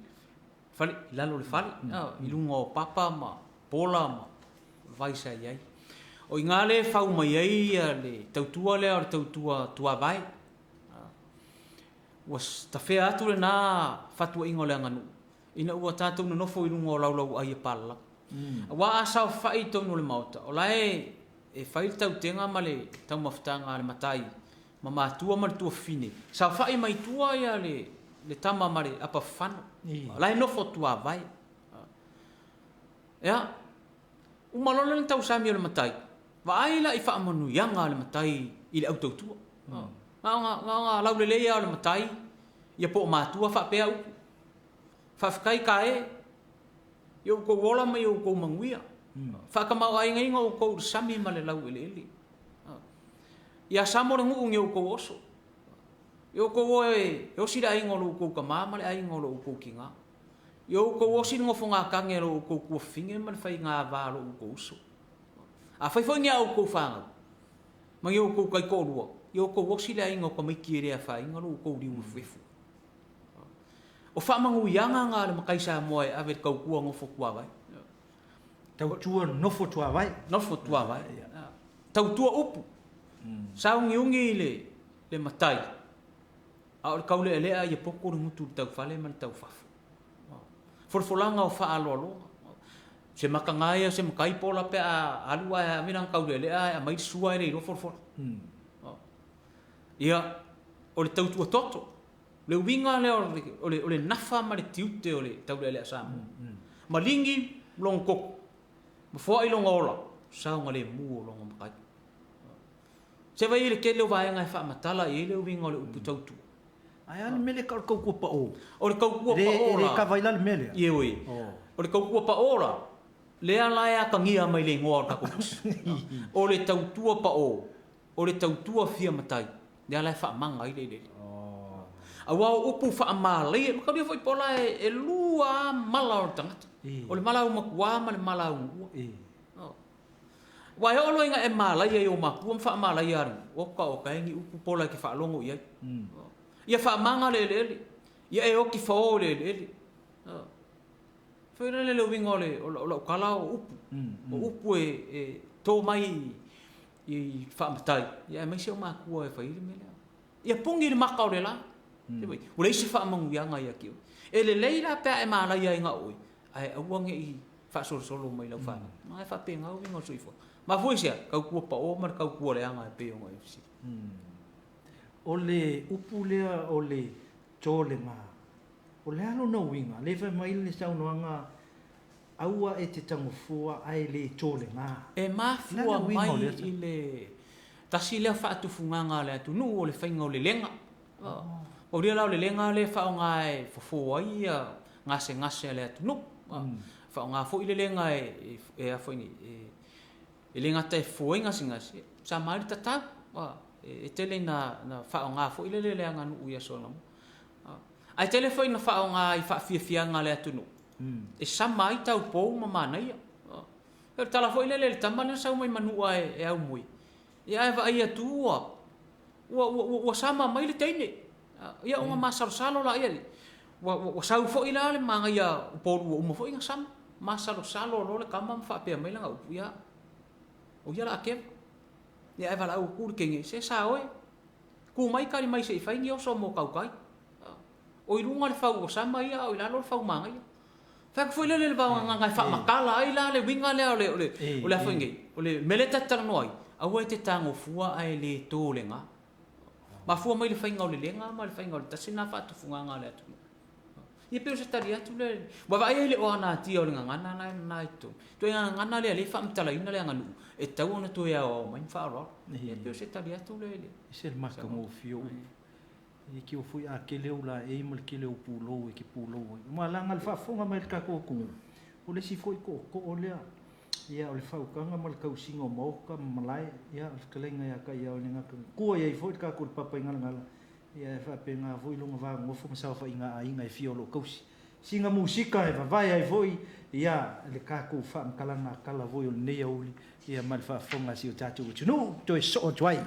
fale, i lalo o le fale, i luga o papa ma pola ma vai sa i ai. O i ina lea e fau mai ai le tautua lea o le tautua tuavae. Ua tafea atu lena fatuaiga o le aganuu ina ua tatou nonofo i luga o laulauai a palalagi. Aua a saofai i totonu o le Maota, o la e e fai le tautega ma le taumafataga a le matai ma matua ma le tuafafine, saofai mai tua ia le le tama ma le apafafano, o la e nofo tuavae. Ia, uma loa lena tausami o le matai, vaai la i faamanuiaga a le matai i le au tautua. Na ona, na ona laulelei lava o le matai, ia po o matua faapea upu. Faafetai ka e, i outou ola ma i outou manuia. Faatamaoaigaina outou i le sami ma le laueleele. Ia samo le nuu ni outou oso. Ia outou o e osi le aiga o lo outou tama ma le aiga o lo outou tina. Ia outou osi le nofogatane a lo outou tuafafine ma le faiga va a lo outou uso. Afai foi ni a outou fanau ma ni outou taitoalua, ia outou osi le aiga o tamaiti e le afaina lo outou liu efuefu. O faamanuiaga na a le matai Samoa e ave i le tautua nofo tuavae. Tautua nofo tuavae. Nofo tuavae. Tautua upu. Sauniuni i le matai, a o le taulealea ia poto le gutu i le taufale ma le taufafo. Folafolaga o faaaloaloga. Se mataga ia o se matai pola pe a alu ae ave lana taulealea ae aumai le sua e le iloa folafola. Ia, o le tautua toto. Le uiga lea o le nafa ma le tiute o le taulealea Samoa. Maligi lona toto, ma foai lona ola, saogalemu o lona matai. Se vaai i le tele o vaega e faamatala i ai le uiga o le upu tautua. Ae a le mea lea e tau o le tautua pao? O le tautua pao la. E le kava ai la le mea lea? Ioe. O le tautua pao la, lea la e atagia mai le igoa o le tatou tusi. O le tautua pao, o le tautua fia matai, lea la e faamaga ai le eleele. Aua o upu faamalaia, mataulia foi po la e lua lava mala o le tagata. O le mala aumatua ma le mala aunuua. Aua e oo loa ina e malaia i ou matua ma faamalaia alu, oka oka e ni upu pola e te faalogo i ai. Ia faamaga le eleele, ia e oti fao i le eleele. Foi lele le uiga o le o lau tala o upu. O upu e to mai i faamatai, ia aemaise o matua e fai ai le mea lea. Ia puni le maka o le la. Ua leai se faamanuiaga ia te oe. E lelei la pe a e malaia ai na o oe, ae aua ne i faasolosolo mai i lau fanau. Ae faapena uiga o le soifuaga. Mafua i se a? Tautua pao ma le tautua leaga e pei ona e fesili. O le upu lea o le tolega, o le a lona uiga? Lea e fai mai le saunoaga, aua e te tagofoa ae le tolega. E mafua mai i le tasi lea faatufugaga a le atunuu o le faiga o lelega. Paulia la o le lega lea e faaaoga e fofo ai ia gasegase a le atunuu. Faaaoga foi le lega e a foi nei, e le gata e fofo ai gasegase, sama ai le tatau. E tele ina faaaoga foi lele le aganuu i aso anamua. Ae tele foi ina faaaoga i faafiafiaga a le atunuu e sama ai taupou ma manaia. O le tala foi lele i le tama lea na sau mai Manua e aumoe, ia ae vaai atu ua ua ua ua sama mai le teine. Ia ona masalosalo laia, ua ua sau foi la le manaia Upolu ua uma foi ona sama. Masalosalo loa le tama ma faapea mai lana upu, ia o ia o le a keva. Ia ae valaau atu le teine, se sa oe, tu mai tali mai se i fai ni oso mo tautai. O i luga le fau ua sama ia a o i lalo le fau manaia. Fai atu foi lele i le vaogagaga e faamatala ai la le uiga lea o le, o le, o le a foi nei, o le mea lea ta te talanoa ai, aua e te tagofua ae le to lega. Mafua mai le faiga o le lega ma le faiga o le tasi lena faatufugaga a le atunuu. Ia pei o se tali atu lea, ua vaai ai i le oanatia o le gagana la e nana i totonu. Ituaiga gagana lea o lea e faamatalaina le aganuu, e tatau ona toe aoao mai ma faaaloalo. Ia pei o se tali atu lea i le. Ese le matagofie o upu. E kio foi a kele ou laei ma le kele o pulou e ke pulou ai. Uma laga le faafofoga mai a le tatou atunuu, o le isi foi tootoo lea, ia o le faukaga ma le tausiga o maota ma malae, ia o le fetalaiga ia Taiao i le gata na tua i ai foi le tatou le Papaigalagala, ia e faapena foi lona va nonofo ma saofaiga a aiga e fia o lo o tausi. Sina musika e vavae ai foi ia le tatou faamatalaga tala foi o lenei aoauli, ia ma le faafofoga a si o tatou atunuu toe soo atu ai.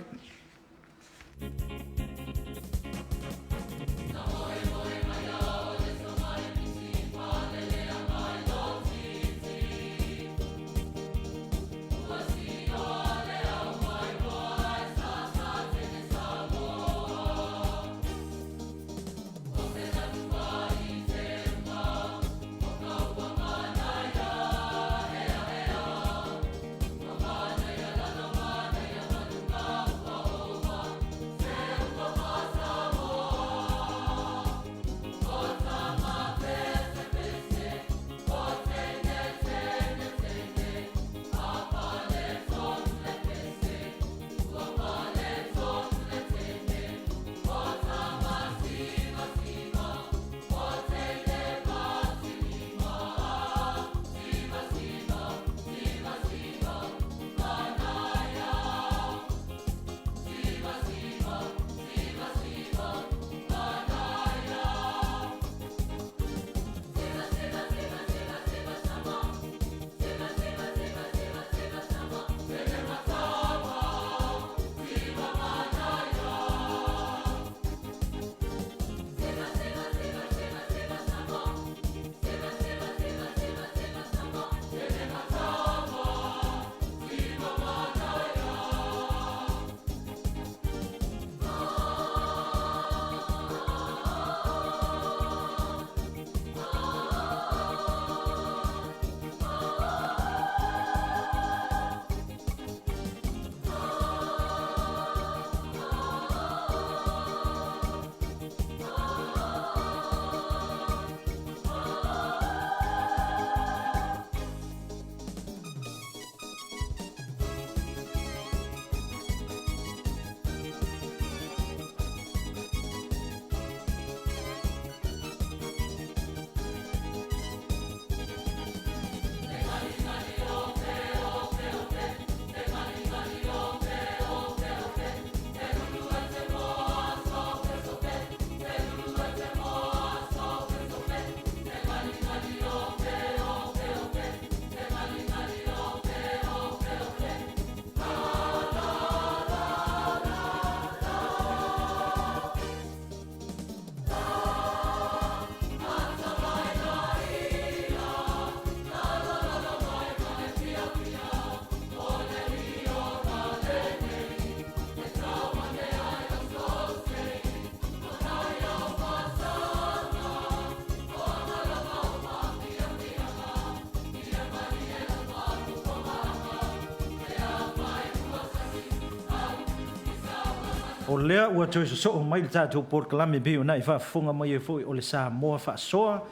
O lea ua toe sosoo mai le tatou polokalame e pei ona e faafofoga mai ai foi o le Samoa Faasoa.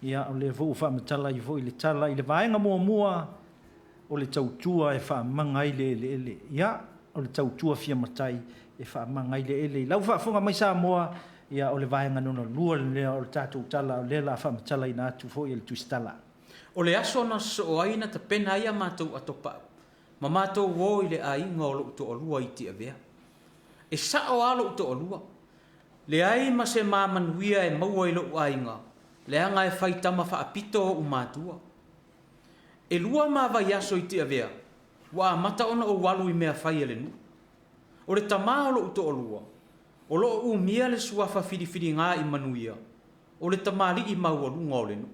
Ia, o lea foi ua faamatala ai foi le tala i le vaega muamua o le tautua e faamaga ai le eleele. Ia, o le tautua fia matai e faamaga ai le eleele. I lau faafofoga mai Samoa, ia o le vaega lona lua lea o le tatou tala, o lea o le a faamatalaina atu foi e le Tusitala. O le aso na sosoo ai na tapena ai a matou atopau ma matou o i le aiga o lou toalua i Tiavea. E sao lava lou toalua, leai ma se ma manuia e maua i lou aiga, leaga e fai tama faapito ou matua. E lua ma vaiaso i Tiavea, ua amata ona ou alu i mea fai a le nuu. O le tama o lou toalua, o lo o umia le suafa filifiliga i manuia, o le tamalii maualuga o le nuu.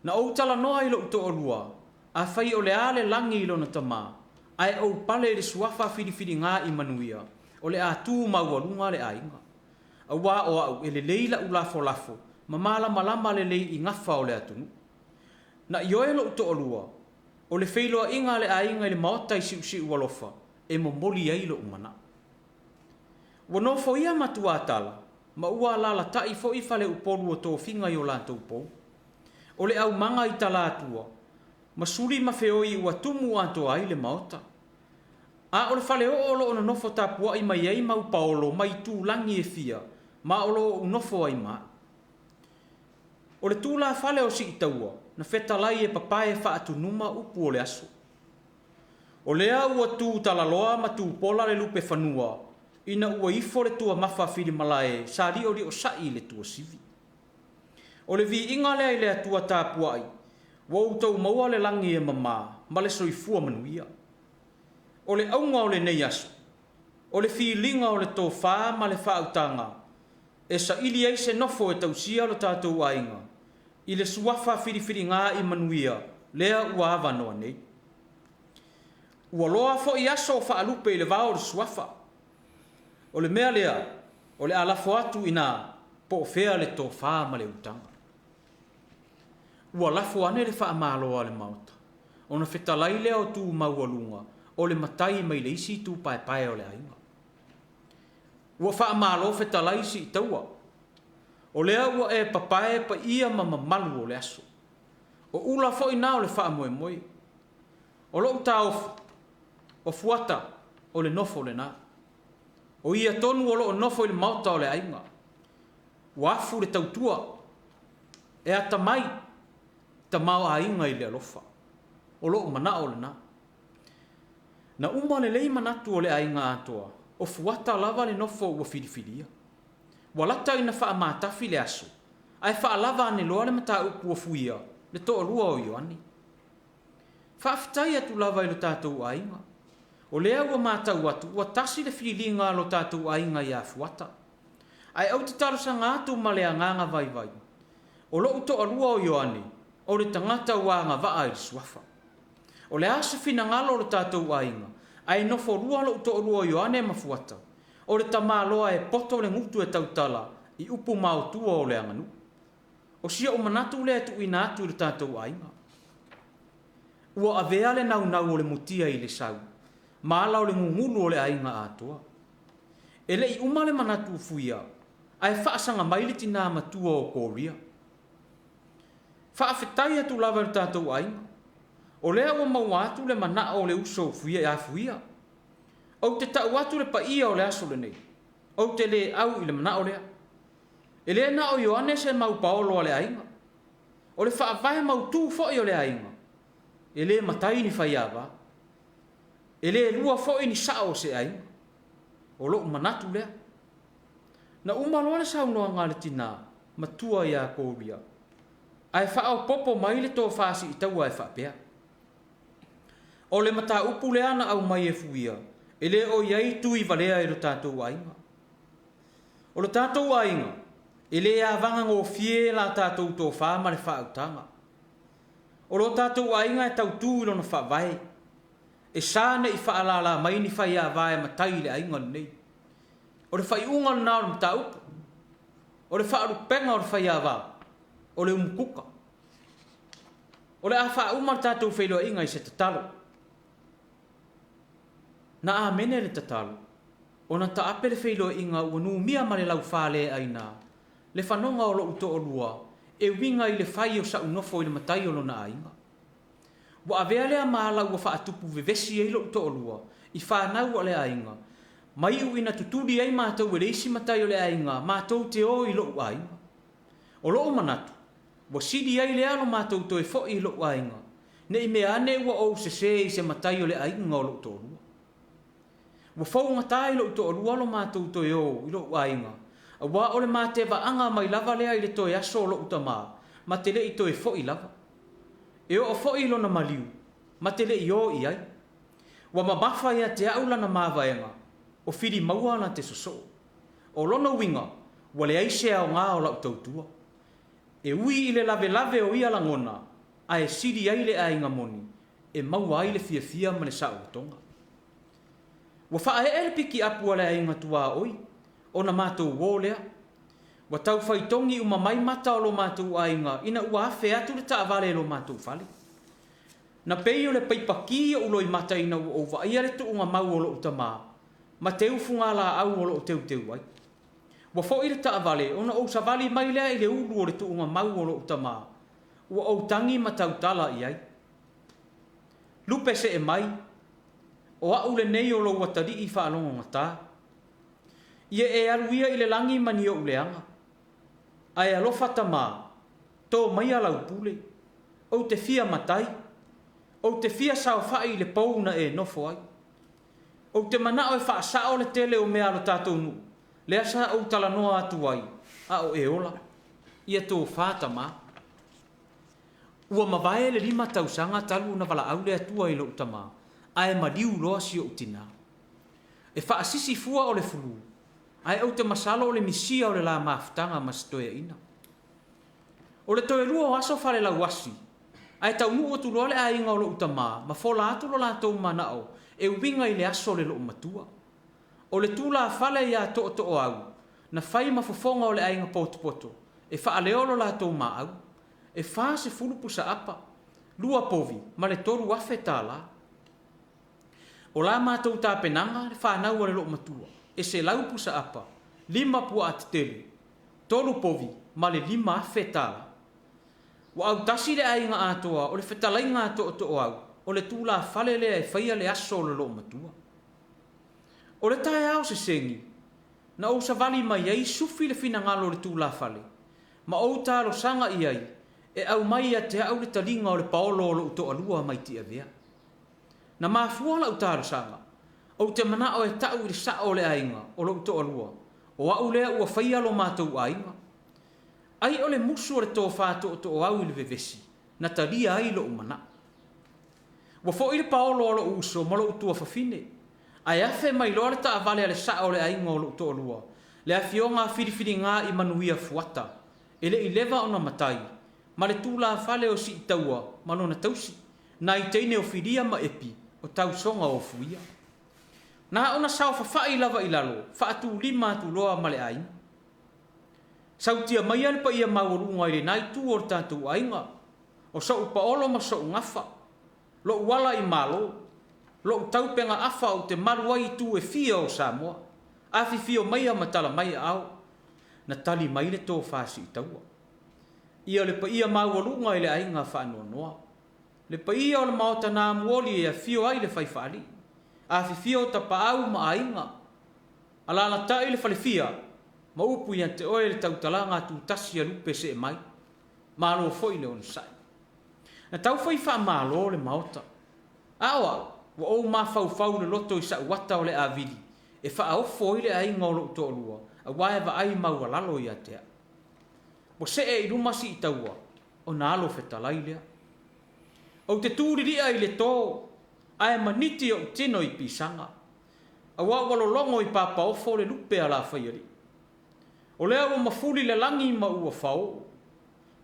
Na ou talanoa i lou toalua, afai o le a le lagi i lona tama, ae ou pale i le suafa filifiliga i manuia, o le a tu maualuga le aiga. Aua o au e lelei la'u lafolafo ma malamalama lelei i gafa o le atunuu. Na ioe lou toalua, o le feiloaiga a le aiga i le maota i Siusiualofa e momoli ai lou manao. Ua nofoia matuatala ma ua alaalatai foi faleupolu o tofiga i o latou pou. O le aumaga i talatua, ma suli ma feoi ua tumu atoa ai le maota. A o le faleoo o lo o nonofo tapuai mai ai mau paolo mai itulagi e fia ma o lo o ou nofo ai ma au. O le tulafale o Siitaua na fetalai e papae faatunuma upu o le aso. O lea ua tu talaloa ma tupola le lupe fanua ina ua ifo le tuamafa filimalae sa lioliosa'i i le tuasivi. O le viiga lea i le Atua tapuai ua outou maua le lagi e mama ma le soifua manuia. O le auga o lenei aso, o le filiga o le tofa ma le faautaga e saili ai se nofo e tausia lo tatou aiga i le suafa filifiliga i manuia lea ua avanoa nei. Ua loa foi aso o faalupe i le vao o le suafa. O le mea lea, o le a lafo atu i ina po o fea le tofa ma le utaga. Ua lafo ane le faamalo a le Maota, ona fetalai lea o tu maualuga o le matai mai le isi itu paepae o le aiga. Ua faamalo fetalai Siitaua. O lea ua e papae paia ma mamalu o le aso. O ula foi na o le faamoemoe. O lou taofi, o Fuata, o le nofo lena. O ia tonu o lo o nofo i le maota o le aiga. Ua afu le tautua. E atamai, tamaoaiga i le alofa. O lou manao lena. Na uma lelei manatu o le aiga atoa, o Fuata lava le nofo ua filifilia. Ua lata ina faamatafi le aso, ae faalava ane loa le mataupu ua fuia le toalua o Ioane. Faafetai atu lava i lo tatou aiga. O lea ua matau atu ua tasi le filiga a lo tatou aiga ia Fuata. Ae ou te talosaga atu ma le agaga vaivai. O lou toalua o Ioane, o le tagata ua agavaa i le suafa. O le a se finagalo o lo tatou aiga, ae nofolua lou toalua o Ioane ma Fuata, o le tamaloa e poto le gutu e tautala i upu maotua o le aganuu. O si ou manatu lea e tuuina atu i lo tatou aiga. Ua avea le naunau o le mutia i le sau, ma ala o le gugulu o le aiga atoa. E le i uma le manatu fuia, ae faasaga mai le tinā matua o Korea. Faafetai atu lava i lo tatou aiga. O lea ua maua atu le manao o le uso fuia ia Fuia. Ou te tau atu le paia o le aso lenei. Ou te le au i le manao lea. E le na o Ioane se mau paolo a le aiga. O le faavae mautu foi o le aiga. E le matai ni faiava. E le lua foi ni sao o se aiga. O lou manatu lea. Na uma loa le saunoaga a le tinā matua ia Koria, ae faaopoopo mai le tofa siitaua e faapea, O le mataupu lea na aumai e Fuia, e le o i ai tui valea i lo tatou aiga. O lo tatou aiga, e le avaga gofie la tatou tofa ma le faautaga. O lo tatou aiga e tautu i lona faavae. E sa ne i faalala mai ni faiava e matai i le aiga lenei. O le faaiuga lena o le mataupu. O le faalupega o le faiava, o le umukuka. O le a faauma le tatou feiloaiga i se tatalo. Na amene le tatalo. Ona taape le feiloaiga ua numia ma le laufaleaina le fanoga o lo'u to'alua e uiga i le fai o sa'u nofo i le matai o lona aiga. Ua avea lea ma ala ua faatupu vevesi ai lo'u to'alua i fanau a le aiga, ma iu ina tutuli ai matou e le isi matai o le aiga matou te o i lo'u aiga. O lo'u manatu, ua sili ai lea lo matou toe fo'i i lo'u aiga, ne i mea ane ua ou sesē i se matai o le aiga o lo'u to'alua. Ua fougata i lo'u to'alua lo matou toe o i lo'u aiga, auā o le matevaaga mai lava lea i le toe aso o lo'u tamā, ma te le i toe fo'i lava. E oo foi i lona maliu, ma te le i o i ai. Ua mamafa ia te a'u lana mavaega, o Filimaua na te sosoo. O lona uiga, ua leai se aoga o la'u tautua. E ui i le lavelave o ia lagona, ae sili ai le aiga moni e maua ai le fiafia ma le saolotoga. Ua faaee le pikiapu a le aiga tuaoi, ona matou o lea. Ua tau faitogi uma mai mata o lo matou aiga ina ua afe atu le taavale i lo matou fale. Na pei o le paipa ki oʻu loimata ina ua ou vaaia le tuuga mau o lo'u tamā ma teu fugalaau o lo o teuteu ai. Ua foi le taavale ona ou savali mai lea i le ulu o le tuuga mau o lo'u tamā, ua ou tagi ma tautala i ai. Lupe see mai, o a'u lenei o lou atalii faalogogata. Ia e alu ia i le lagi ma ni o'u leaga. Ae alofa tamā, to maia lau pule. Ou te fia matai. Ou te fia saofa'i i le pou na e nofo ai. Ou te mana'o e faasa'o le tele o mea a lo tatou nu'u, lea sa ou talanoa atu ai, a o e ola. Ia tofa tamā. Ua mavae le lima tausaga talu ona valaau le Atua i lo'u tamā, ae maliu loa si o'u tinā. E faasisi fua o le fulu, ae ou te masalo o le misia o le la mafutaga ma se toeaina. O le toe lua o aso falelauasi, ae taunuu atu loa le aiga o lo'u tamā ma fola atu lo latou mana'o e uiga i le aso o le loomatua. O le tulafale ia Tootooau na fai ma fofoga o le aiga potopoto e faaleo lo latou maau, e 40 pusaapa, lua povi ma le 3000 tālā. O la matou tapenaga, le fanau a le loomatua, e 100 pusaapa, lima puaa tetele, tolu povi ma le 5000 tālā. Ua autasi le aiga atoa o le fetalaiga a Tootooau, o le tulafale lea e faia le aso o le loomatua. O le taeao sesegi, na ou savali mai ai sufi le finagalo o le tulafale, ma ou talosaga i ai e aumai ia te a'u le taliga o le paolo o lo'u toalua mai Tiavea. Na mafua la'u talosaga, ou te mana'o e ta'u i le sa'o o le aiga o lo'u toalua, o a'u lea ua faia lo matou aiga. Ai o le musu o le tofa tootooau i le vevesi, na talia ai lo'u mana'o. Ua fo'i le paolo a lo'u uso ma lo'u tuafafine, ae afe mai loa le taavale a le sa'o o le aiga o lo'u toalua, le afioga a Filifiliga i Manuia Fuata, e le i leva ona matai, ma le tulafale o Siitaua ma lona tausi, nai teine o Filia ma Epi o tausoga o Ofuia. Na ona saofafa'i lava i lalo, faatulima atu loa ma le aiga. Sautia maia le paia maualuga i lena itu o le tatou aiga, o so'u paolo ma so'u gafa, lo'u ala i Malo, lo'u taupega afa ou te malu ai i itu e fia o Samoa. Afifio maia ma tala mai aao. Na tali mai le tofa Siitaua. Ia le paia maualuga i le aiga faanoanoa. Le paia o le Maota na amuoli e afio ai le Faifaalii. Afifio o Tapaau ma Aiga. Alaalatai le falefia ma upu ia te oe le tautalaga tutasi a lupe see mai. Malo foi le onosai. Na tau fai faamalo le Maota. A o au, ua ou mafaufau loloto i sa'u ata o le a vili e faaofo ai le aiga o lo'u toalua, auā e vaai maualalo ia te a'u. Ua see i luma Siitaua, ona alo fetalai lea. Ou te tu lili'a i le tō, ae maniti o'u tino i pisaga, auā ua lologo i papaofo le lupe a Lafaialii. O lea ua mafuli le lagi ma ua faō.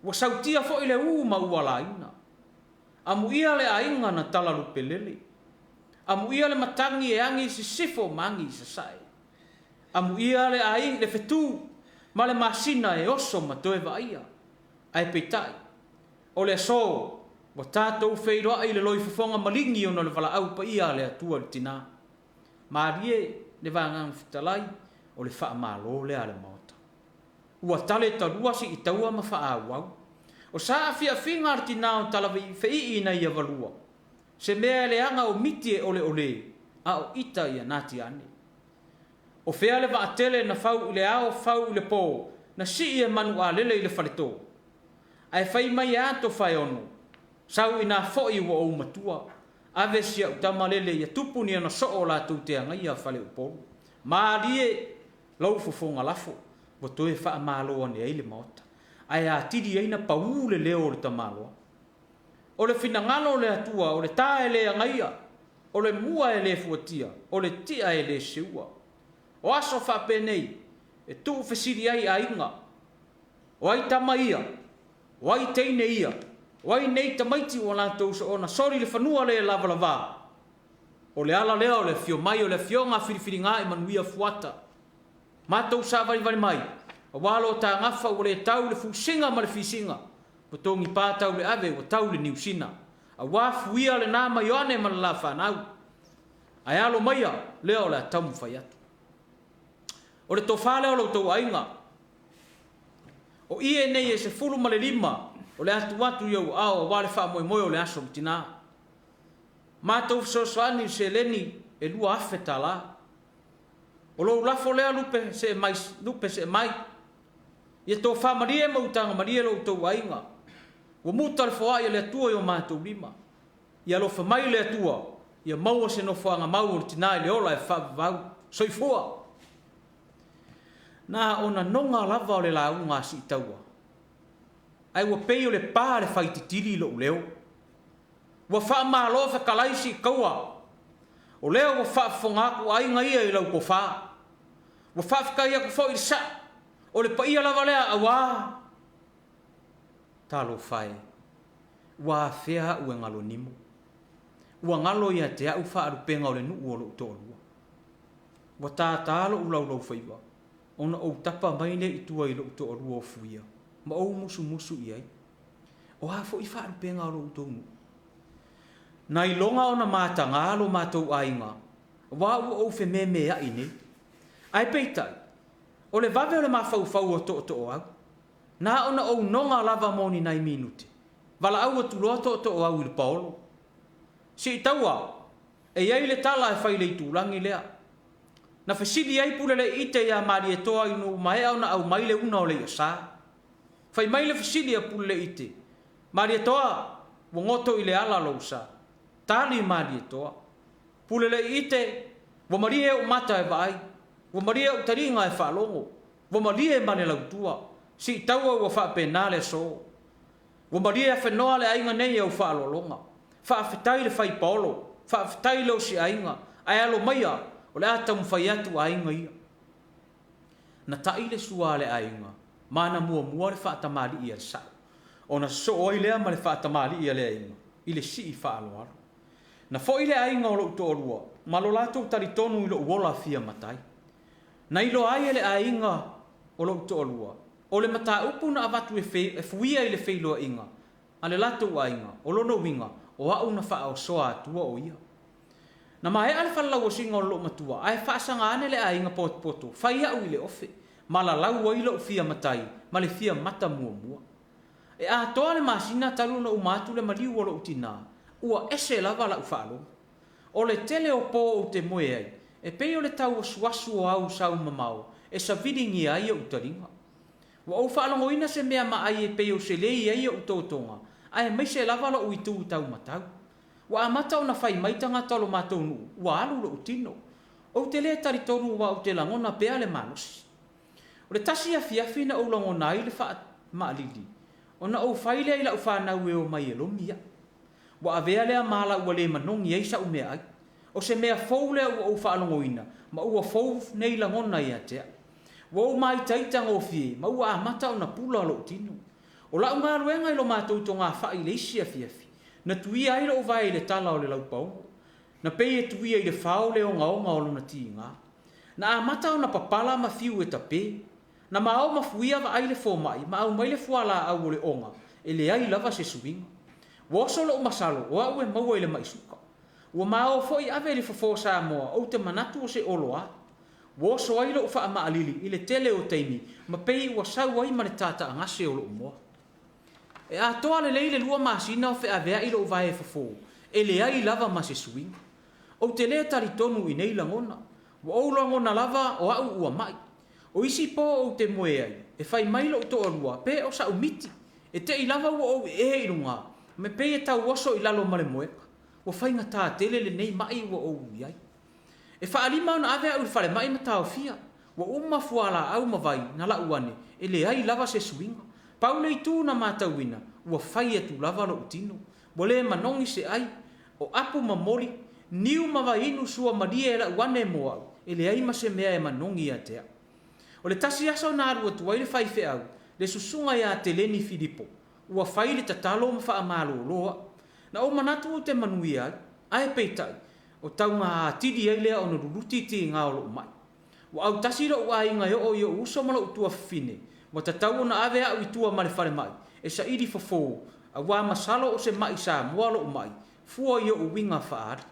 Ua sautia foi le ū ma ua laina. Amuia le aiga na talalupe lele. Amuia le matagi e agi i sisifo ma agi i sasae. Amuia le ai, le fetū ma le masina e oso ma toe vaaia. Ae peitai, o le asō, ua tatou feiloai i le loifofoga maligi ona o le valaau paia a le Atua i le tinā. Malie! Le Vagaga Fetalai, o le faamalo lea a le Maota. Ua tale talua sii taua ma faaauau. O saafiafiga a le tina o Talafeii ina ia valua, se mea e leaga o miti e oleole, a o ita ia nati ane. O fea le vaatele na fau i le ao fau i le po, na sii e manualele i le faleto? Ae fai mai e a Tofaeono, Sau ina foi ua ou matua, ave si au tama lele ia tupu ni ana soo latou te agaia Faleupolu. Malie lou fofoga lafo, ua toe faamalo ane ai le Maota, ae atili ai na paū le leo o le tamaloa. O le finagalo o le Atua, o le ta e le agaia, o le mua e le fuatia, o le tia e le seua. O aso faapenei, e tuufesili ai aiga, O ai tama ia? O ai teine ia? O ai nei tamaiti ua latou soona soli le fanua le lavalavā? O le ala lea o le afio mai o le Afioga a Filifiliga i Manuia Fuata. Matou savalivali mai, aua lo ta gafa ua le tau le fusiga ma le fisiga, ua togipa tau le ave ua tau le niusina. Aua fuia lena ma Ioane ma le la fanau. Ae alo maia, lea o le a taumafai atu. O le tofa lea o lo outou aiga. O ie nei e 15 o le a tuu atu i ou aao aua le faamoemoe o le aso o le tina. Matou fesoasoani i le seleni e 2000 tala. O lou lafo lea lupe see mai, lupe see mai. Ia tofa malie ma utaga malie lo outou aiga. Ua muta le foai a le Atua i o matou lima. Ia alofa mai le Atua, ia maua se nofoaga mau o le tina i le ola e faavavau. Soifua! Na ona noga lava o le lauga a Siitaua, ae ua pei o le pa le faititili i lou leo. Ua faamalo fetalai Siitaua, o lea ua faafofoga atu aiga ia i lau tofa. Ua faafetai atu foi i le sao, o le paia lava lea aua. Talofa e, ua afea au e galo nimo. Ua galo ia te au faalupega o le nuu o lou toalua. Ua tātā loʻu laulaufaiva, ona ou tapa mai lea i tua i loʻu toalua o Fuia, ma ou musumusu i ai, O a foi faalupega o lo outou nuu? Na iloga ona matagā lo matou aiga, aua ua ou fememeaʻi nei. Ae peitai, o le vave o le mafaufau o tootooau. Na ona ou noga lava mo ni nai minute, valaau atu loa tootooau i le paolo. Siitaua, E i ai le tala e fai i le itulagi lea. Na fesili ai Puleleiite iā Malietoa ina ua maea ona aumai le una o le iasa. Fai mai le fesili a Puleleiite, Malietoa, ua goto i le ala lou sa. Tali Malietoa, Puleleiite, ua malie ou mata e vaai, ua malie ou taliga e faalogo, ua malie ma le lautua, siitaua ua faapena le aso. Ua malie afenoa le aiga nei i au faaaloaloga. Faafetai le fai paolo, faafetai le osi aiga, ae alo maia, o le a taumafai atu aiga ia. Na taʻi le sua a le aiga, ma na muamua le faatamalii a le sao, ona sosoo ai lea ma le faatamalii a le aiga i le sii faaaloalo. Na foi le aiga o lou toalua ma lo latou talitonu i lou ola fia matai. Na iloa ai e le aiga o lou toalua, o le mataupu na avatu e fuia i le feiloaiga a le latou aiga, o lona uiga, o au na faaosoa atua o ia. Na maea le falelauasiga o le loomatua, ae faasaga ane le aiga potopoto, fai au i le ofe, ma lalau ai lou fia matai ma le fia mata muamua. E atoa le masina talu ona uma atu le maliu o lou tina, ua ese lava lau faalogo. O le tele o po ou te moe ai, e pei o le tauasuasu o au sau mamao e saviligia ai ou taliga. Ua ou faalogoina se mea maai e pei o se lei ai ou totoga, aemaise lava lou itu taumatau. Ua amata ona fai mai tagata o lo matou nuu, ua alu lou tino. Ou te le talitonu aua ou te lagona pea le malosi. O le tasi afiafi na ou lagona ai le faamaalili, ona ou fai lea i lau fanau e omai e lomi au. Ua avea lea mala ua le manogi ai sa'u meaai. O se mea fou lea ua ou faalogoina, ma ua fou nei lagona ia te a'u. Ua ou māitaita gofie, ma ua amata ona pula lo'u tino. O la'u galuega i lo matou togafai i le isi afiafi, na tuia ai lo'u vae i le tala o le laupaolo. Na pei e tuia i le fao le ogaoga o lona tiga. Na amata ona papala ma fiu e tape. Na mao ma fuia vaai le fomai ma aumai le fualaau o le oga, e leai lava se suiga. Ua oso lou masalo o au e maua i le mai suka. Ua mao foi ave i le fofo Samoa, ou te manatu o se oloa. Ua oso ai lo'u faamaalili i le tele o taimi ma pei ua sau ai ma le taataagase o lo'u moa. E atoa lelei le lua masina o feavea'i lo'u vae fofo, e leai lava ma se suiga. Ou te le talitonu i nei lagona. Ua ou lagona lava o a'u ua ma'i. O isi po ou te moe ai, e fai mai lo'u toalua pe o sa'u miti. E te'i lava ua ou ee i luga, ma pei e tau oso i lalo ma le moega. Ua faigata tele lenei ma'i ua ou i ai. E faalima ona ave a'u i le falemai ma taofia. Ua uma fualaau ma vai na lau ane, e leai lava se suiga. Pau le itu na matauina, ua fai atu lava lo'u tino. Ua le manogi se ai. O apu ma moli, niu ma vaiinu suamalie e lau ane mo a'u, e leai ma se mea e manogi ia te a'u. O le tasi aso na alu atu ai le faifeau, le susuga ia Teleni Filipo, ua fai le tatalo ma faamalolo a'u. Na ou manatu ou te manuia ai, ae peitai, o tauga atili ai lea ona luluti tiga o lo'u ma'i. Ua autasi lo'u aiga e oo i o'u uso ma lo'u tuafafine, ua tatau ona ave a'u i tua ma le falemai e saili fofo, auā masalo o se ma'i Samoa lo'u ma'i, fua i o'u uiga faaali.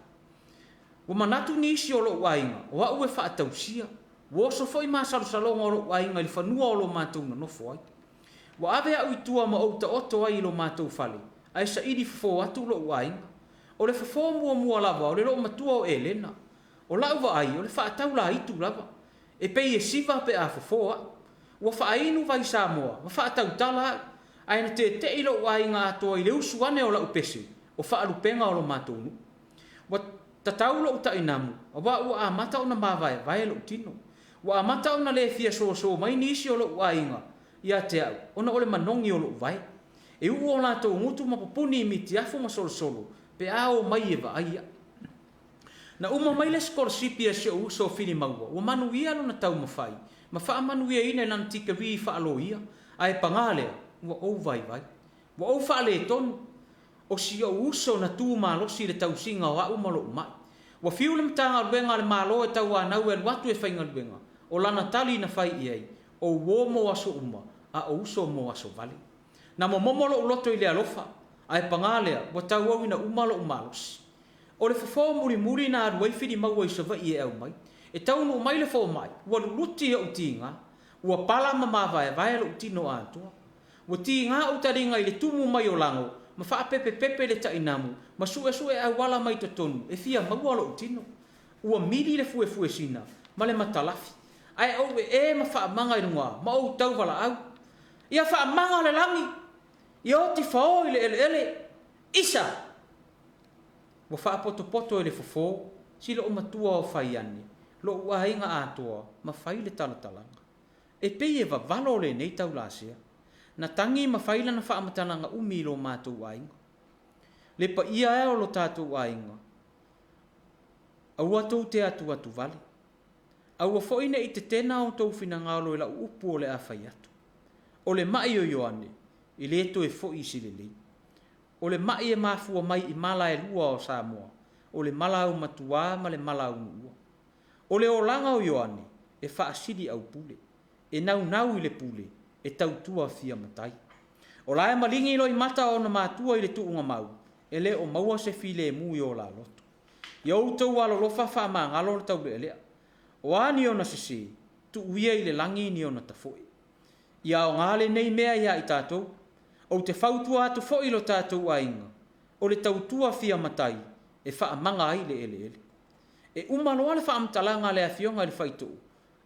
Ua manatu nisi o lo'u aiga o a'u e faatausia. Ua oso foi masalosaloga o lo'u aiga i le fanua o lo matou nonofo ai. Ua ave a'u i tua ma ou taoto ai i lo matou fale, ae saili fofo atu lo'u aiga. O le fofo muamua lava o le loomatua o Elena. O la'u vaai o le faatau laitu lava. E pei e siva pe a fofo a'u. Ua faainu vai Samoa ma faatautala a'u, ae na tete'i lo'u aiga atoa i le usu ane o la'u pese, o faalupega o lo matou nuu. Ua tatau lo'u tainamu, auā ua amata ona mavaevae lo'u tino. Ua amata ona le fia soso mai nisi o lo'u aiga ia te a'u ona o le manogi o lo'u vae. E uu o latou gutu ma pupuni i mitiafu ma solosolo pe a omai e vaai a'u. Na uma mai le sikolasipi a si o'u uso o Filimaua, ua manuia lona taumafai ma faamanuiaina i lana tikarii faa-loia, ae paga lea, ua ou vaivai. Ua ou faaletonu. O si ou uso na tu malosi i le tausiga o a'u ma lo'u ma'i. Ua fiu le Matagaluega a le Malo e tauanau e alu atu e faigaluega, o lana tali na fai i ai, O uo mo aso uma, a o uso mo aso vale. Na momomo lo'u loto i le alofa, ae paga lea, ua tauau ina uma lo'u malosi. O le fofo mulimuli na alu ai Filimaua i Savaii e aumai. E taunuu mai le fomai, ua luluti o'u tiga, ua pala ma mavaevae lo'u tino atoa. Ua tiga ou taliga i le tumu mai o lago ma faapepepepe le tainamu ma su'esu'e auala mai totonu e fia maua lo'u tino. Ua mili le fuefuesina ma le matalafi, ae ou ee ma faamaga i luga ma ou tauvalaau. Ia faamaga le lagi! Ia oti fao i le eleele! Isa! Ua faapotopoto e le fofo si loomatua o Faiane lo'u aiga atoa ma fai le talatalaga. E pei e vavalo lenei taulasea. Na tagi ma fai lana faamatalaga umi i lo matou aiga. Le paia e o lo tatou aiga, aua tou te atuatu vale. Aua foi ne i tetena outou finagalo i lau upu o le a fai atu. O le ma'i o Ioane, e le toe fo'i i se lelei. O le ma'i e mafua mai i mala e lua o Samoa, o le mala aumatua ma le mala aunuua. O le olaga o Ioane, e faasili aupule, e naunau i le pule, e tautua fia matai. O la e maligi loimata o ona matua i le tuugamau, e le o maua se filemu i o la loto. Ia outou alolofa faamagalo le taulealea. O a ni ona sese, tuu ia i le lagi ni ona tafoe. Ia aoga lenei mea iā i tatou. Ou te fautua atu foi i lo tatou aiga, o le tautua fia matai e faamaga ai le eleele. E uma loa le faamatalaga a le Afioga i le Faitoo,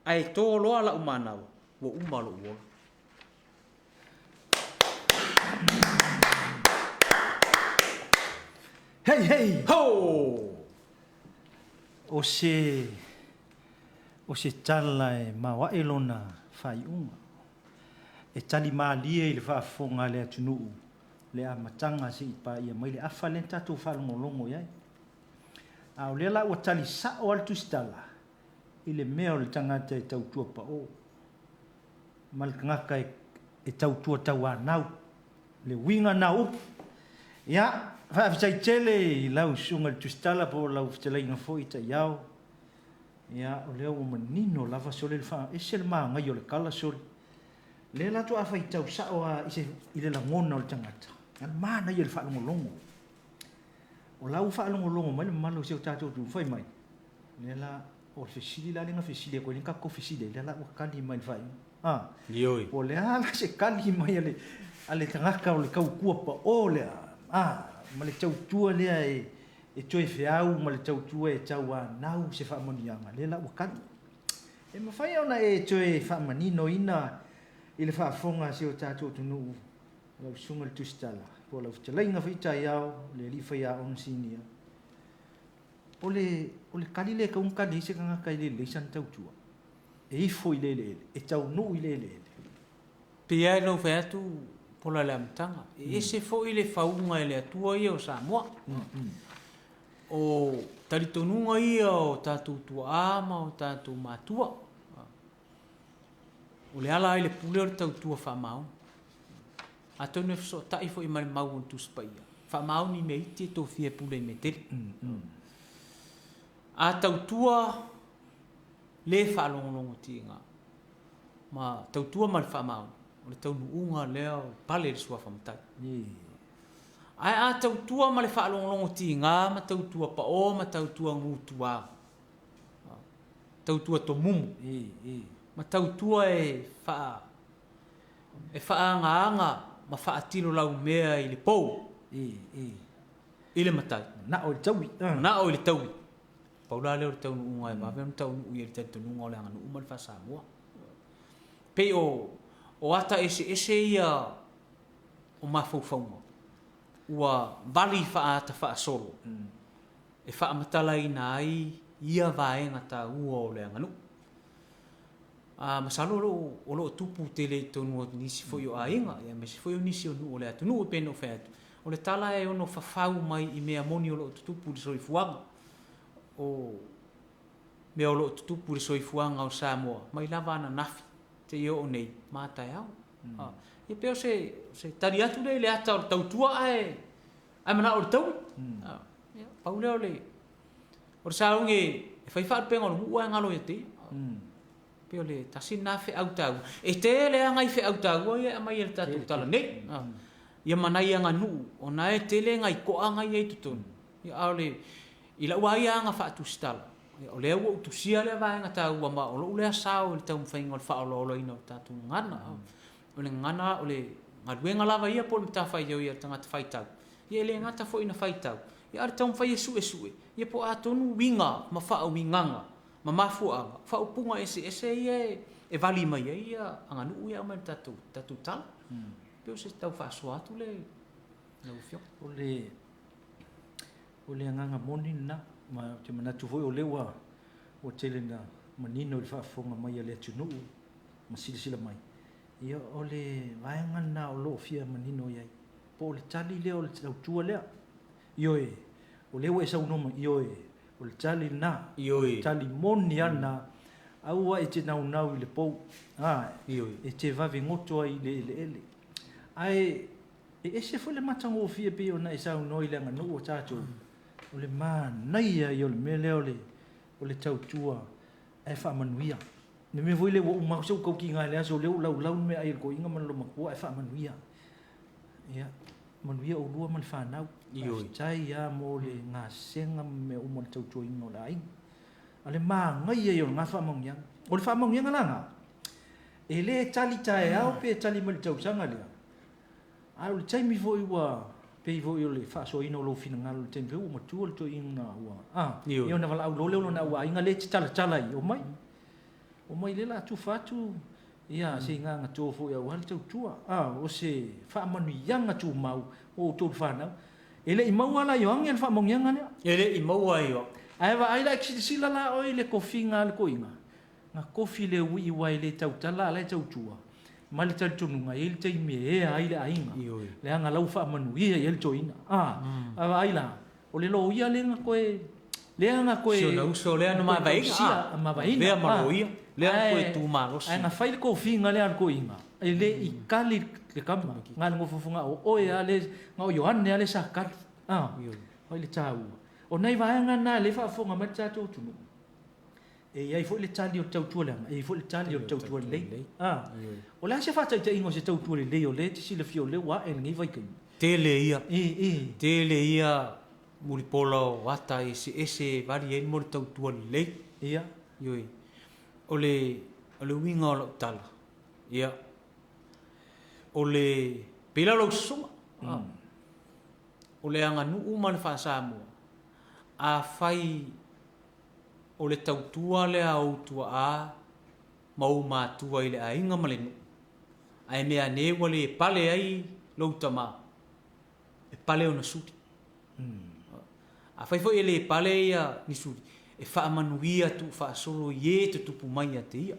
ae to loa la'u manawa, ua uma lo'u ola. Hei hei! Ho! O se o se tala e maoae lona faaiuga, e tali malie i le faafofoga a le atunuu le amataga seia paia mai le afa lea na tatou faalogologo i ai. A o lea la ua tali sao lava le Tusitala i le mea o le tagata e tautua pao ma le tagata e tautua tauanau. Le uiga lena o upu. Ia, faafetai tele i lau Susuga i le Tusitala po o lau fetalaiga foi Taiao. Ia, o lea ua manino lava sole le faa... ese le manaia o le tala sole. O lea la faatoa faitau sao lava i, se, i le lagona o le tagata. A manaia i le faalogologo. O la ua faalogologo mai le mamalu o si o tatou atunuu, fai mai, o lea la O le fesili la lea na fesili atu ai, lea na tatou fesili ai, lea la ua tali mai i le faaiuga. A, Ioe. Po o le a la se tali mai a le tagata o le tautua pao lea, a, ma le tautua lea e toe feau ma le tautua e tauanau se faamanuiaga, lea la ua tali. E mafai ona e toe faamaninoina i le faafofoga a si o tatou atunuu, lau Susuga i le Tusitala, po o lau fetalaiga foi taeao, le alii faiaoga sinia, O le, o le tali lea e tatau ona tali ai se tagata e le lelei sana tautua, e ifo i le eleele, e taunuu i le eleele. Pei lava ona ou fai atu Pola i le amataga, e ese foi le fauga e le Atua ia o Samoa. O talitonuga ia o tatou tuaa ma o tatou matua, o le ala ai le pule o le tautua faamaoni. Atonu e fesootai foi ma le mau o le Tusi Paia, faamaoni i mea iti e tofia e pule i mea tele. A tautua le faalogologo tiga ma tautua ma le faamaoni, o le taunuuga lea o le pale i le suafa matai. Ae a tautua ma le faalogologo tiga ma tautua pao ma tautua gutua, tautua tomumu, ma tautua e faa e faaagaaga ma faatilo laumea i le pou i le matai. Manao i le taui. Manao i le taui. Pau la lea o le taunuuga e vave ona taunuu i ai le talitonuga o le aganuu ma le faa-Samoa. Pei o, o ata eseese ia o mafaufauga ua vali faaata faasolo e faamatalaina ai ia vaega taua o le aganuu. A, masalo o lo o, o lo o tupu tele i totonu o nisi foi o aiga, aemaise foi o nisi o nuu o le atunuu e pei ona ou fai atu, o le tala e ono fafau mai i mea moni o lo o tutupu i le soifuaga, o mea o lo o tutupu i le soifuaga o Samoa mai lava ananafi seia oo nei ma taeao. A, ia pei o se, se tali atu lea i le ata o le tautua ae, ae manao i le taui. A, ia, pau lea o le, O le saogi e fai faalupega o le nuu ae galo ia te ia. Pei o le tasi lena feau taua. E tele lava nai feau taua ia e aumai e le tatou tala nei. Ia ma nai aganuu, ona e tele nai toa na i ai i totonu. Ia a o le, i lau lava ia aga faatusitala, o lea ua ou tusia lea vaega taua ma o lou lea sao i le taumafaiga o le faaolaolaina o le tatou gagana. O le gagana, o le galuega lava ia po o le matafaioi a le tagata faitau, Ia e le gata foi ina faitau, ia a o le taumafai e suesue, ia po o a tonu uiga ma faauigaga ma mafuaaga, faaupuga eseese ia e vali mai ai ia aganuu ia e aumai i le tatou, tatou tala. Pei o se tau faasoa atu lea i lau Afioga. O le, o le agaga moni lena, ma ou te manatu foi o lea ua, ua tele ina manino i le faafofoga mai a le atunuu ma silasila mai, ia o le vaega lena o lo o fia manino i ai. Po o le tali lea o le tautua lea? Ioe, o lea ua e saunoa mai, ioe, o le tali lena. Ioe. Tali moni lava lena. Aua e te naunau i le pou, a, Ioe. e te vave goto ai i le eleele. Ae e ese foi le matagofie pei ona e saunoa i le aganuu o tatou, o le manaia ia o le mea lea o le, o le tautua ae faamanuia. Le mea foi lea ua uma atu se ua tautiga i le aso lea ua laulau le meaai a le toeaina ma le loomatua ae faamanuia. Ia, manuia oulua ma le fanau. Faafetai lava mo le gasega ma mea uma o le tautuaina o le aiga. A o le manaia ia o lena faamanuiaga. O le faamanuiaga la lena, e le tali taeao pe tali mai i le tausaga lea, a o le taimi foi ua pei foi o le faasoaina o lou finagalo i le taimi foi ua matua le toeaina ua, a, ia ona valaau loa lea o lona auaiga lea e te talatala ai, omai. Omai lea la a tufa atu ia se igaga to foi aua le tautua. A, o se faamanuiaga tumau mo outou le fanau. E le i maua la e Ioane le faamanuiaga lea. E le i maua e Ioane. Ae vaai la, e silasila la oe i le tofiga a le toeaina, na tofi le uii aua e le tautala a la e tautua, ma le talitonuga e i ai le taimi e ea ai le aiga, leaga la ua faamanuia i ai le toeaina. A, a vaai la, O le loia lea na toe, lea na toe. Si ona uso lea na mavaeina, a mavaeina. Lea ma loia, lea na toe tu malosi. Ae na fai le tofiga lea a le toeaina, e le i kali le tama, na o le nofofoga o oe lava lea, na o Ioane lava lea sa kali. A, o le taua. O nai vaega na o lea e faafofoga mai le tatou atunuu, E i ai foi le tali o le tautua leaga, e i ai foi le tali o le tautua lelei. A, o le a se faataitaiga o se tautua lelei o lea e te silafia o lea ua ae i lenei vaitaimi? Tele ia. Tele ia mulipola o ata eseese e vali ai mo le tautua lelei. Ia. Ioe. O le, o le uiga o lau tala, ia, o le, pei la o lau susuga, o le aganuu ma le faa-Samoa, afai o le tautua lea a ou tuaa ma ou matua i le aiga ma le nuu, ae mea ane ua le pale ai lou tama, e pale ona suli. Afai foi e le pale ia ni suli, e faamanuia tuufaasolo i e tutupu mai ia te ia.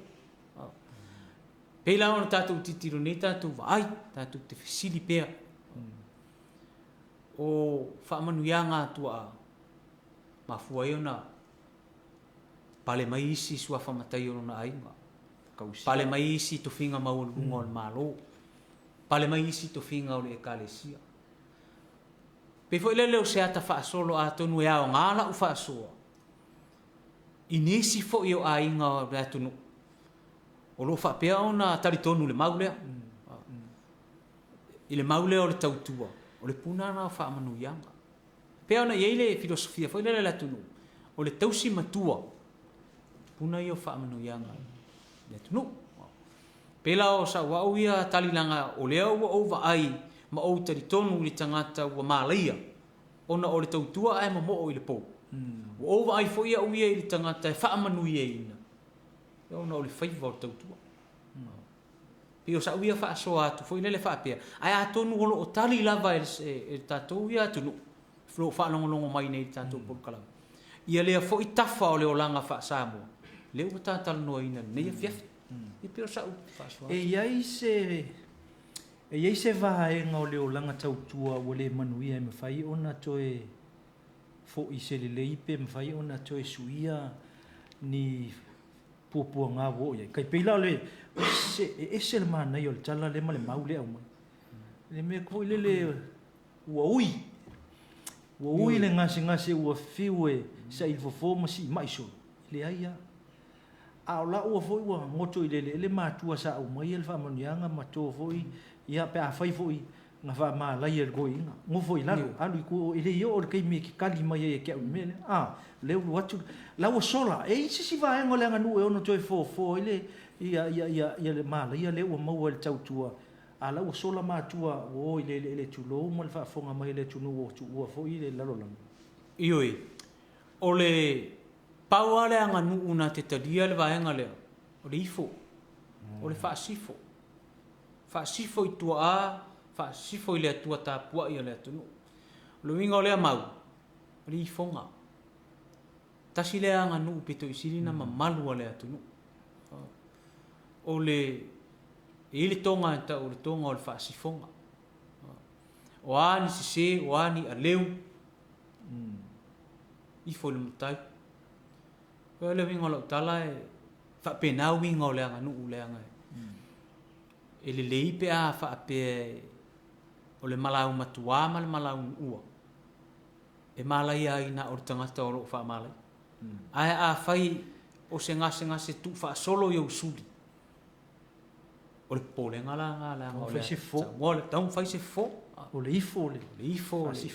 Pei la ona tatou tilotilo nei tatou vaai, tatou te fesili pea. O faamanuiaga a tuaa, mafua ai ona pale mai isi suafa matai o lona aiga, pale mai isi tofiga maualuluga o le Malo, pale mai isi tofiga o le Ekalesia. Pei foi lele o se ata faasolo atonu e aoga lau faasoa i nisi foi o aiga o le atunuu o lo o faapea ona talitonu i le mau lea. I le mau lea o le tautua, o le puna lena o faamanuiaga. E pei ona i ai le filosofia foi lele a le atunuu, o le tausi matua, puna ia o faamanuiaga i le atunuu. Pei la o sau au ia tali leaga o lea ua ou vaai ma ou talitonu i le tagata ua malaia ona o le tautua ae momoo i le pou. Ua ou vaai foi au ia i le tagata e faamanuiaina ona o le faiva o le tautua. Pei o sau ia faasoa atu foi lele faapea, ae atonu o lo o tali lava e le tatou ia atunuu o lo o faalogologo mai nei i le tatou polokalame, ia lea foi tafa o le olaga faa-Samoa lea ua ta talanoaina i lenei afiafi. E pei o sau faasoa atu. E i ai se, e i ai se vaega o le olaga tautua ua le manuia e mafai ona toe foi se lelei pe mafai ona toe suia ni puapuaga ua oo i ai. Tai pei la o le, se, e ese le manaia o le tala lea ma le mau lea e aumai. Le mea foi lele ua ui, ua ui le gasegase ua fiu e saili fofo ma siimai solo, e leai lava. A o la ua foi ua goto i le eleele matua sa aumaia le faamanuiaga ma to foi, ia pe afai foi na faamalaia e le toeaina, nofo i lalo, alu i tua, e le i oo i le taimi e te tali mai ai ia te au i le mea lea. A, o lea ua alu atu, la ua sola. E i ai se isi vaega o le aganuu e ono toe fofo ai le, ia, ia, ia, ia le malaia lea ua maua e le tautua, a la ua sola matua ua o i le eleele tulou ma le faafofoga mai a le atunuu ua tuua foi le lalolagi. Ioe, o le pau lava le aganuu na te talia le vaega lea, o le ifo, o le faasifo. Faasifo i tuaa, faasifo i le Atua tapuai a le atunuu. O le uiga o lea mau, o le ifoga. Tasi lea aganuu pito i sili na mamalu a le atunuu. O le, e i ai le toga e tau o le toga o le faasifoga. O a ni sese, o a ni aleu, ifo i le matai. O le uiga o lau tala e faapena uiga o le aganuu leaga e lelei pe a faapea o le malaumatua ma le malaunuua e malaia ai na o le tagata o lo o faamalaia. Ae afai o se gasegase tuufaasolo i ou suli, o le popolega la lena leaga o le Samoa, taumafai se fofo. O le ifo o le ifo o le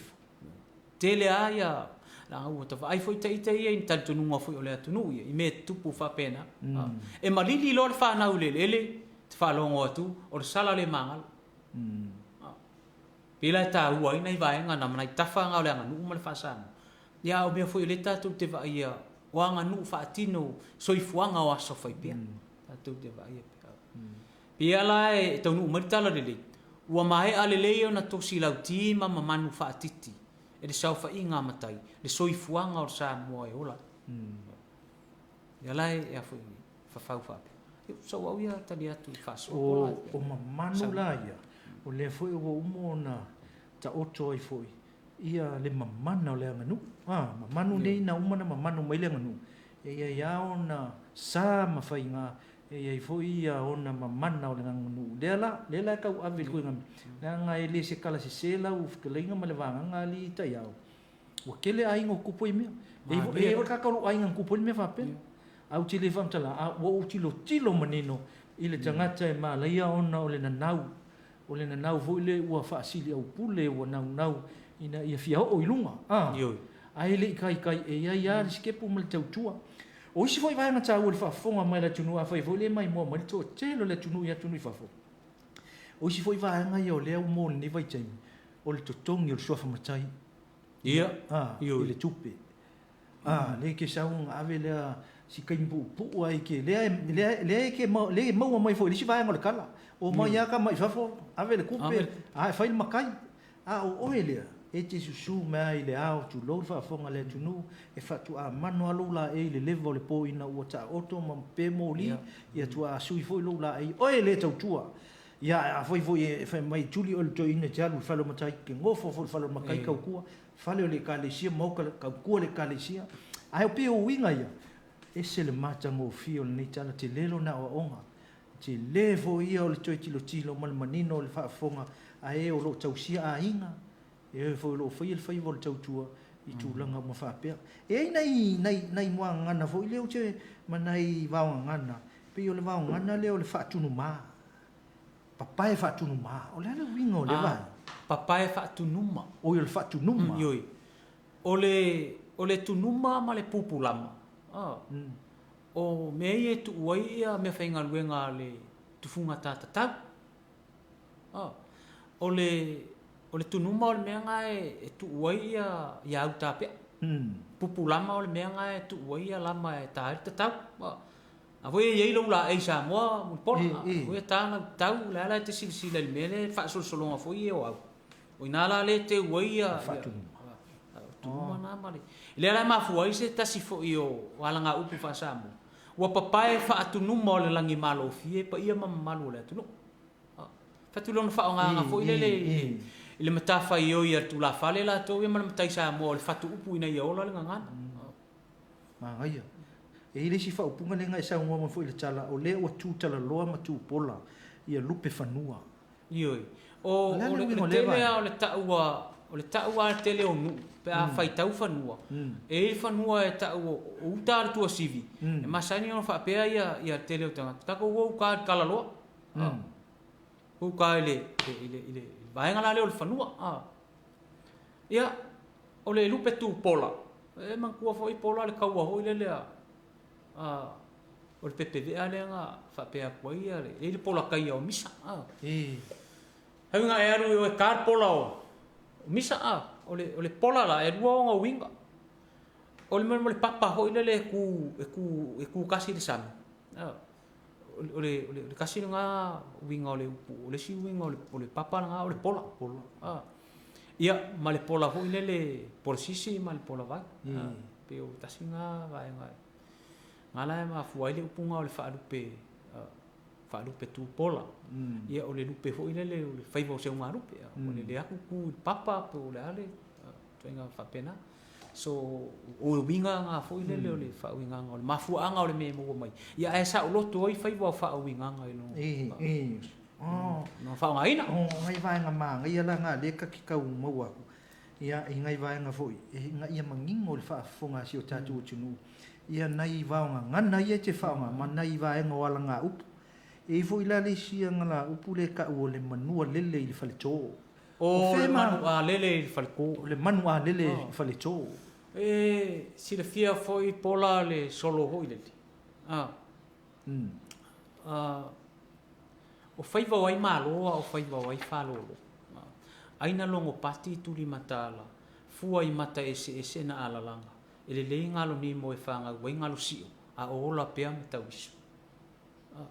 Tele lava ia, leaga ua ta vaai foi ta ita ia i talitonuga foi o le atunuu ia, i mea tutupu faapena. E malili loa le fanau i le eleele, te faalogo atu, o le sala le magalo. Pei la e taua ai nai vaega na ma nai tafa na o le aganuu ma le faa-Samoa. Ia a o mea foi o lea tatou te vaaia, o aganuu faatino soifuaga o aso fai pea. Tatou te vaaia pea. Pei lava la e taunuu mai le tala lelei, ua maea lelei ona tosi lauti ma mamanu faatiti e le saofaiga a matai le soifuaga o le Samoa e ola ai. Ia la e a foi fafau faapea. Ia sau au ia tali atu i faasoa O, o mamanu la ia, o lea foi ua uma ona taoto ai foi ia le mamana o le aganuu. A, mamanu nei na uma ona mamanu mai le aganuu, e i ai lava ona sa ma faiga, e i ai foi ia ona mamana o le aganuu. Lea la, lea la e tau ave i le ituaiga mea, leaga e le se tala sese lau fetalaiga ma le vagaga alii taiao, ua tele aiga ua tupu ai mea. E i ai foi le tagata o lou aiga na tupu ai le mea faapea. Ae ou te le faamatala, a ua ou tilotilo manino i le tagata e malaia ona o le nanau O le nanau foi lea ua faasiliaupule, ua naunau ina ia fia oo i luga, a, ae le i taitai, e i ai lava le sitepu ma le tautua. O isi foi vaega taua i le faafofoga mai a le atunuu, afai foi o lea e maimoa mai le toatele o le atunuu i atunuu i fafo, o isi foi vaega ia o lea ua mo lenei vaitaimi, o le totogi o le suafa matai i le tupe. A, lea e te sau ona ave lea si taimi puupuu lava i te, lea, lea, lea e te, lea e maua mai foi i le isi vaega o le tala. Omai lava tama i fafo, ave le tupe, a e fai le matai. A o oe lea, e te susu mai lava i le ao, tulou le faafofoga a le atunuu, e faatuaamano lava lou laei i le leva o le po ina ua taoto ma pe moli, ia tuaa sui foi lou laei, oe lea e tautua. Ia ae afai foi e fai mai e tuli oe e le toeaina e te alu i le fale o matai, e te nofo foi i le fale o matai tautua, fale o le ekalesia, maota tautua le ekalesia. Ae pei o uiga ia, e ese le matagofie o lenei tala, tele lona aoaoga, tele foi ia o le toe tilotilo ma le manino o le faafofoga a e o lo o tausia aiga, e foi o lo o faia le faiva o le tautua i tulaga uma faapea. E i ai nai, nai, nai muagagana foi lea ou te, ma nai vaogagana, pei o le vaogagana lea o le faatunuma. Papae faatunuma. O le a le uiga o lea vaega? Papae faatunuma. Oi, o le faatunuma. Ioe. O le, o le tunuma ma le pupulama, o mea ia e tuu ai ia meafaigaluega a le tufuga ta tatau. O le, o le tunuma o le mea lena e tuu ai ia, ia au tapea. Pupulama o le mea lena e tuu ai ia lama e ta ai le tatau. A foi e i ai lou laei Samoa Mulipola, a foi e ta lau tau, o le a la e te silasila i le mea lea e faasolosologa foi e o au. O i ina la lea e teu ai ia tunuma na ma le. Lea la e mafua ai se tasi foi o alagaupu faa-Samoa, ua papae faatunuma o le lagimalofie paia ma mamalu o le atunuu. Fai atu lona faaaogaga foi lele i le matafaioi a le tulafale latou ia ma le matai Samoa o le fatu upu ina ia ola le gagana. Manaia. E i ai le isi faaupuga lea na e saunoa mai foi i le tala, o lea ua tu talaloa ma tu pola ia lupe fanua. Ioe. O, o le, le tele lava o le tau a, o le tau a le tele o nuu, pe a faitau fanua, e i ai fanua e tau o, o uta a le tuasivi, e masani ona faapea ia, ia le tele o tagata, tatou o uka i le talaloa, o uka i le, i le, i le vaega la lea o le fanua. Ia, o le lupe tu pola, e manatua foi pola le taua foi lele a, a, o le pepevea lea na faapea atu ai ia le, e i ai le pola taia o Misa, a. Hei na e alu i o e ta le pola o Misa, a. O le, o le pola la, e lua ona uiga. O le mea mo le papa foi lele e tu, e tu, e tu tasi i le sami, a. O le, o le, o le tasi lena uiga o le upu, o le isi uiga o le, o le papa lena o le pola. Pola. A. Ia, ma le pola foi lele, pola sisi ma le pola vai. Mm. Pei o tasi lena vaega. Nga la e mafua ai le upu lena o le faalupe, faalupe tu pola. Mm. Ia, o le lupe foi lele, o le faiva o seugalupe. Mm. O le le atu tu i le papa, po o le a le, ituaiga faapena. So, o le uiga na foi lele o le faauigaga, o le mafuaaga o le mea e maua mai. Ia ae saoloto ai faiva o faauigaga i lona lona faaaogaina. O nai vaega manaia la na lea ta te tau maua atu, ia i nai vaega foi ina ia manino le faafofoga a si o tatou atunuu ia nai vaogagana ia e te faaaoga ma nai vaega o alagaupu. E i ai foi la le isi alagaupu lea e tau o le manua lele i le faleto. O le manu alele i le faleto. O le manu alele i le faleto. E silafia foi pola le solo foi lele. A. A, o faiva o ai malo a o faiva o ai falolo. Ai na logo pati tuli mataala, fua i mata eseese na alalaga, e lelei galo nimo e fagau ai galo sio, a o ola pea ma tauiso. A.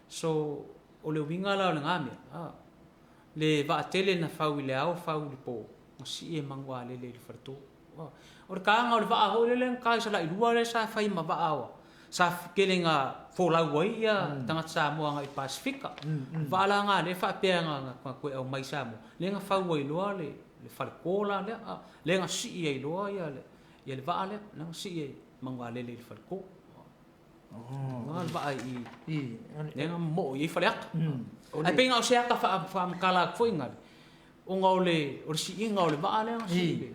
So, o le uiga la o lena mea, a. Le vaatele na fau i le ao fau i le po, na sii e manualele i le faleto. O le taga o le vaa foi lele na ta i Salailua lea sa fai ma vaa o sa tele ina folau ai ia tagata Samoa agai i le Pasefika. O vaa la na lea faapea na toe aumai i Samoa, lea na fau ai loa le faleto la lea, lea na sii ai loa ia le vaa lea, lea na sii e manualele i le faleto. Aua le vaa i i lea na momoo i ai Faleata. Ae pei na o se ata faamatala atu foi na, ona o le o le siiga o le vaa lea na sii i le.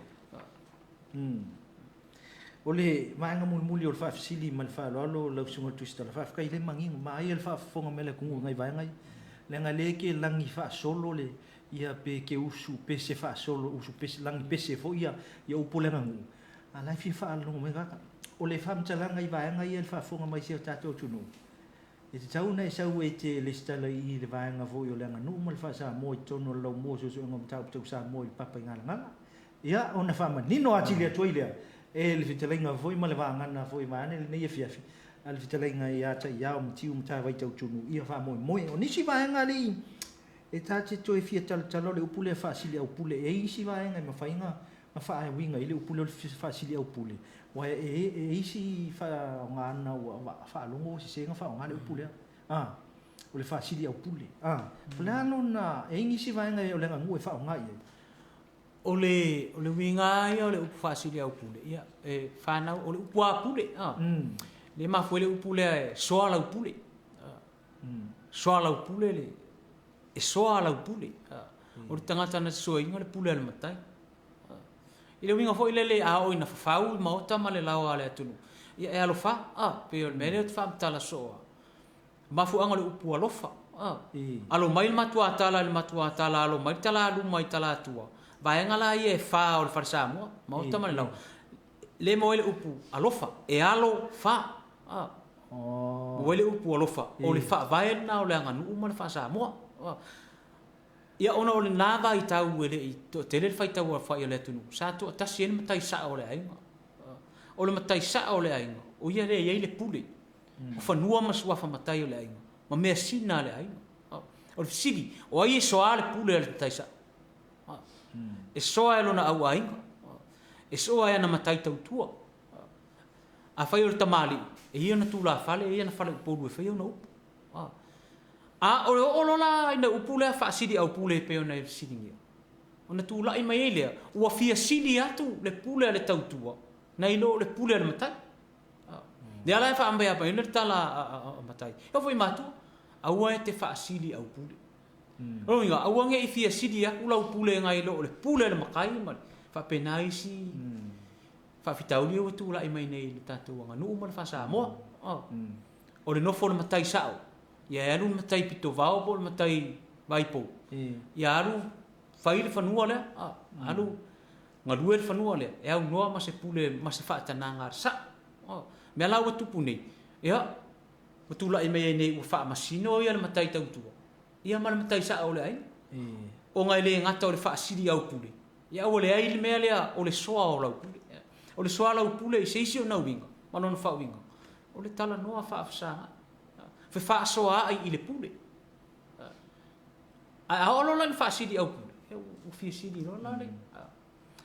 O le vaega mulimuli o le faafesili ma le faaaloalo lau Susuga i le Tusitala, faafetai le manino, manaia le faafofoga mai a le atunuu i nai vaega ia, leaga o lea e te lagi faasolo le ia pe te usu pese faasolo, usu pese, lagi pese foi ia upu o le aganuu, a o la e fia faalogo mai tagata. O le faamatalaga i vaega ia i le faafofoga mai a si o tatou atunuu, e tatau ona e sau e te lesitala i i le vaega foi o le aganuu ma le faa-Samoa i totonu o le Laumua o Suesuega o Mataupu Tau Samoa i le Papaigalagala. Ia, ona faamanino atili atu ai lea e le fetalaiga foi ma le vagana foi vaeane lenei afiafi a le fetalaiga ia Taiao Matiu Matavai Tautunuu ia faamoemoe. O nisi vaega alii e ta te toe fia talatala o le upu lea faasiliaupule. E i ai isi vaega e mafai ona faauiga ai le upu lea o le faasiliaupule, aua e i ai isi faaaogaina ua faalogo ua sese ona faaaoga le upu lea, a, o le faasiliaupule. A, o le a lona, e i ai nisi vaega o le aganuu e faaaoga i ai? O le o le uiga lava ia o le upu faasiliaupule, ia, e fanau, o le upu lava pule, a, lea e mafua ai le upu lea e soa lau pule, soa lau pule le, e soa lau pule. O le tagata na te soaina le pule a le matai. I le uiga foi lele, a oo ina fafau le maota ma le laoa a le atunuu, ia e alofa, a, pei o le mea lea ou te faamatala soo lava. Mafuaaga o le upu alofa, a. Alo mai le matuatala i le matuatala, alo mai le talaluma i talatua, vaega la ia e fa o le fale Samoa, maota ma le laoa, lea e maua ai le upu alofa, e alo fa, a. Maua ai le upu alofa, o le faavae lena o le aganuu ma le faa-Samoa. Ia ona o lena vaitau e le i toatele le faitau aofai o le atunuu, sa toatasi ai le matai sao o le aiga. O le matai sao o le aiga, o ia lea e i ai le pule, o fanua ma suafa matai o le aiga, ma measina a le aiga. O le fesili, o ai e soa le pule a le matai sao? E soa e lona auaiga, e soa e ana matai tautua. Afai o le tamalii, e i ai ona tulafale, e i ai ana faleupolu e faia ona upu. A o le oo loa la ina upu lea faasiliaupule e pei ona e fesiligia, ona tulai mai ai lea, ua fia sili atu le pule a le tautua nai lo le pule a le matai. Lea la e faamea mai ai le tala a matai, e oo foi i matua, aua e te faasiliaupule. O lona uiga, aua ne i fia sili atu lau pule nai lo le pule a le matai ma le faapena isi faafitauli ia ua tulai mai nei i le tatou aganuu ma le faa-Samoa. O le nofo o le matai sao, ia e alu le matai pitovao po o le matai vaipou, ia alu fai le fanua lea, alu galue le fanua lea, e aunoa ma se pule ma se faatanaga a le sao. O mea la ua tupu nei, ia, ua tulai mai ai nei ua faamasino ia le matai tautua, ia ma le matai sao o le aiga. Ona e le gata o le faasiliaupule, ia ua leai le mea lea o le soa o lau pule. O le soa lau pule i se isi ona uiga ma lona faauiga, o le talanoa faafesagai, fefaasoaai i le pule. Ae a oo loa la ina faasiliaupule, ia ua fia sili loa la le...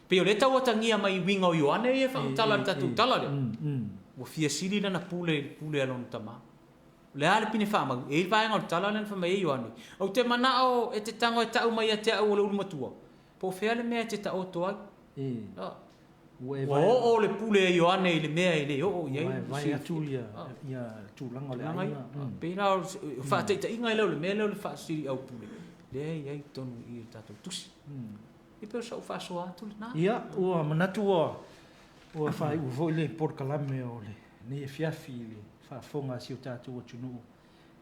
Pei o lea e tau atagia mai i uiga o Ioane ia e faamatala i le tatou tala lea, ua fia sili lana pule i le pule a lona tama. O le a le pine faamau? E i ai le vaega o le tala lea na fai mai ai Ioane, Ou te manao e te tago e ta'u mai ia te a'u o le ulu matua, po o fea le mea e te taoto ai. Ua oo le pule a Ioane i le mea e le oo i ai le Ua atu ia tulaga o le aiga. Pei la o le faataitaiga lea o le mea lea o le faasiliaupule lea e i ai i totonu i i o le tatou tusi. E pei o sau faasoa atu lena. Ia, ua manatu ua faaiu foi le polokalame o lenei afiafi i le faafofoga a si o tatou atunuu.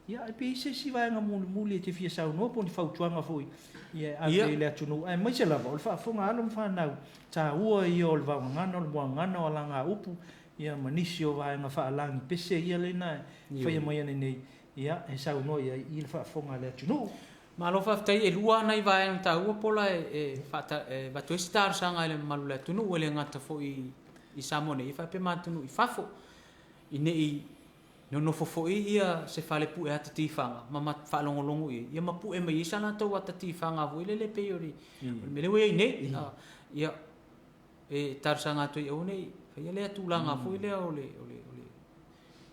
Ia, e pe i ai se isi vaega mulimuli e te fia saunoa po o ni fautuaga foi e ave i le atunuu, aemaise lava o le faafofoga a alo ma fanau, taua ia o le vaogagana, o le muagagana, o alagaupu, ia ma nisi o vaega faalagipese ia lea na faia mai ane nei, ia, e saunoa i ai i le faafofoga a le atunuu. Malo faafetai, e lua nai vaega taua Pola e avatu ai se talosaga i le mamalu o le atunuu, e le gata foi i Samoa nei, faapea ma atunuu i fafo, ina ne i nonofo foi ia se fale pue ata tifaga ma faalogologo i ai, ia ma pue mai ai sa latou ata tifaga foi lele pei o le mea lea ua i ai nei. Ia, e talosaga atu ai aua ne i faia lea tulaga foi lea o le, o le, o le,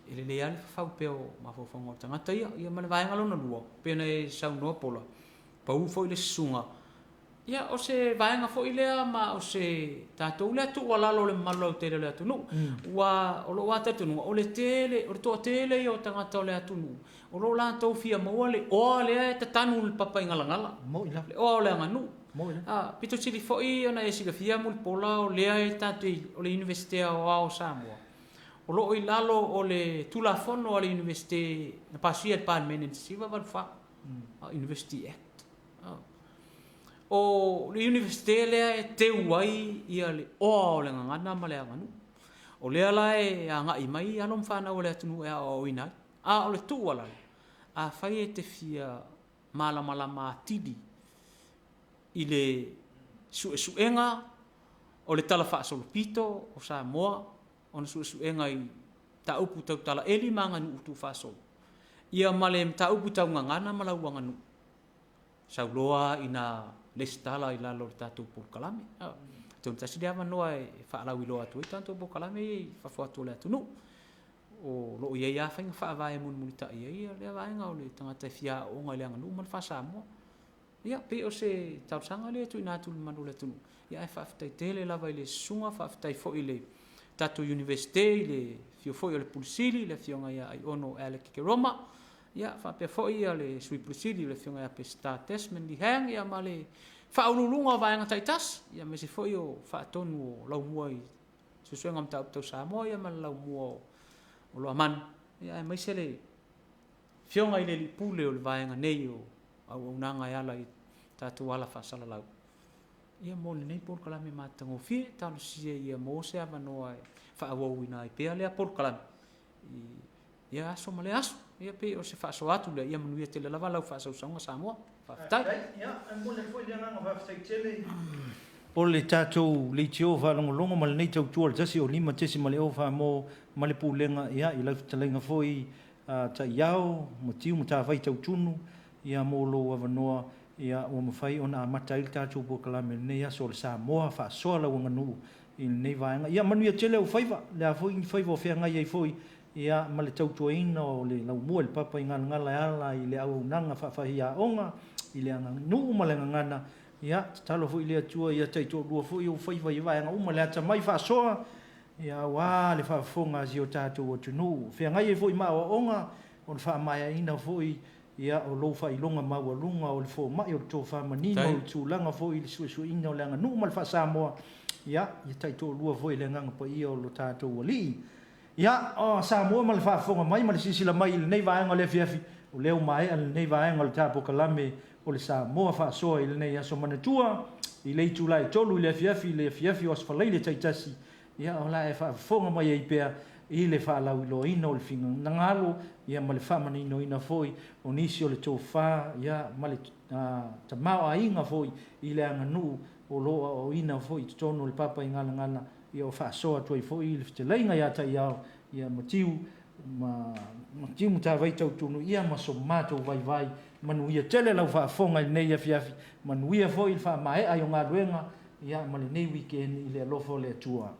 e lelei lava le fafau pea o mafaufauga o le tagata ia. Ia ma le vaega lona lua, pei ona e saunoa Pola, pau foi le susuga, ia o se vaega foi lea ma o se tatou lea tuualalo i le mamalu lautele o le atunuu. Ua, o lou lava talitonuga, o le tele, o le toatele ia o tagata o le atunuu, o lo o latou fia maua le oa lea e tatanu i le papaigalagala, le oa o le aganuu. A, pito sili foi ona e silafia Mulipola o lea e tatou te, o le Iunivesite Aoao o Samoa, o lo o i lalo o le Tulafono a le Iunivesite na pasia e le Palemene i le 1984, University Act. O le Iunivesite lea e teu ai ia le oa o le gagana ma le aganuu. O lea la e agai mai alo ma fanau a le atunuu e aoaoina ai. A o le tuualalo, afai e te fia malamalama atili i le suesuega o le talafaasolopito o Samoa, ona suesuega i mataupu tau talaeli ma aganuu tuufaasolo, ia ma le mataupu tau gagana ma lau aganuu, sau loa ina resitala i lalo o le tatou polokalame. Atonu e tasi lea avanoa e faalauiloa atu ai tatou polokalame ia i fafo atu o le atunuu. O lo o i ai lava faiga faavae e mulimulitai ai lea vaega o le tagata e fia aooga i le aganuu ma le faa-Samoa. Ia, pei o se talosaga lea e tuuina atu i le mamalu o le atunuu, ae faafetai tele lava i le susuga, faafetai foi i le tatou Iunivesite i le afio foi o le Pule Sili le Afioga ia Aiono Alec Keroma, ia faapea foi le Sui Pule Sili le Afioga ia Peseta Desmond Lee Hang, ia ma le Faauluuluga o vaega taitasi, aemaise foi o Faatonu o Laumua i Suesuega o Mataupu Tau Samoa, ia ma le Laumua o Luamanu, aemaise le Afioga i le Alii Pule o le vaega nei o auaunaga e ala i tatou ala faasalalau, ia mo lenei polokalame matagofie. Talosia ia maua se avanoa e faaauauina ai pea lea polokalame i lea aso ma lea aso. Ia pei o se faasoa atu lea, ia manuia tele lava lau faasausauga Samoa. Faafetai. Ia, e momoli atu foi le agaga faafetai tele o le tatou leitio faalogologo ma lenei tautua i le 105.0 Samoa ma le Pulega ia i lau fetalaiga foi Taiao, Matiu Matavai Tautunu ia mo lou avanoa ia ua mafai ona amata ai le tatou polokalame i lenei aso o le Samoa faasoa lau aganuu i lenei vaega. Ia manuia tele ou faiva, le a foi ni faiva o feagai ai foi ia ma le tautuaina o le laumua i le papa i Galagala e ala i le auaunaga faafaiaoga i le aganuu ma le gagana. Ia tatalo foi i le Atua ia taitoalua foi ou faiva i vaega uma, le atamai faasoa ia aua le faafofoga a si o tatou atunuu. Feagai ai foi ma aoaoga o le faamaeaina foi ia o lou faailoga maualuga o le fomai o le tofa manino i le tulaga foi i le suesueina o le aganuu ma le faa-Samoa, ia, ia taitoalua foi i le Agaga Paia o lo tatou Alii. Ia, o Samoa ma le faafofoga mai ma le silasila mai i lenei vaega o le afiafi, o lea ua maea lenei vaega o le ta polokalame o le Samoa Faasoa i lenei aso manatua, i le itula e 3 i le afiafi i le afiafi o Aso Faraile taitasi, Ia, o le a e faafofoga mai ai pea i le faalauiloaina o le finagalo ia ma le faamaninoina foi o nisi o le tofa ia ma le tamaoaiga foi i le aganuu o lo o aoaoina foi i totonu o le Papaigalagala ia o faasoa atu ai foi le fetalaiga ia Taiao ia Matiu ma Matiu Matavai Tautunu ia ma so matou vaivai. Manuia tele lau faafofoga i lenei afiafi, manuia foi le faamaea ai o galuega ia ma lenei weekend i le alofa o le Atua.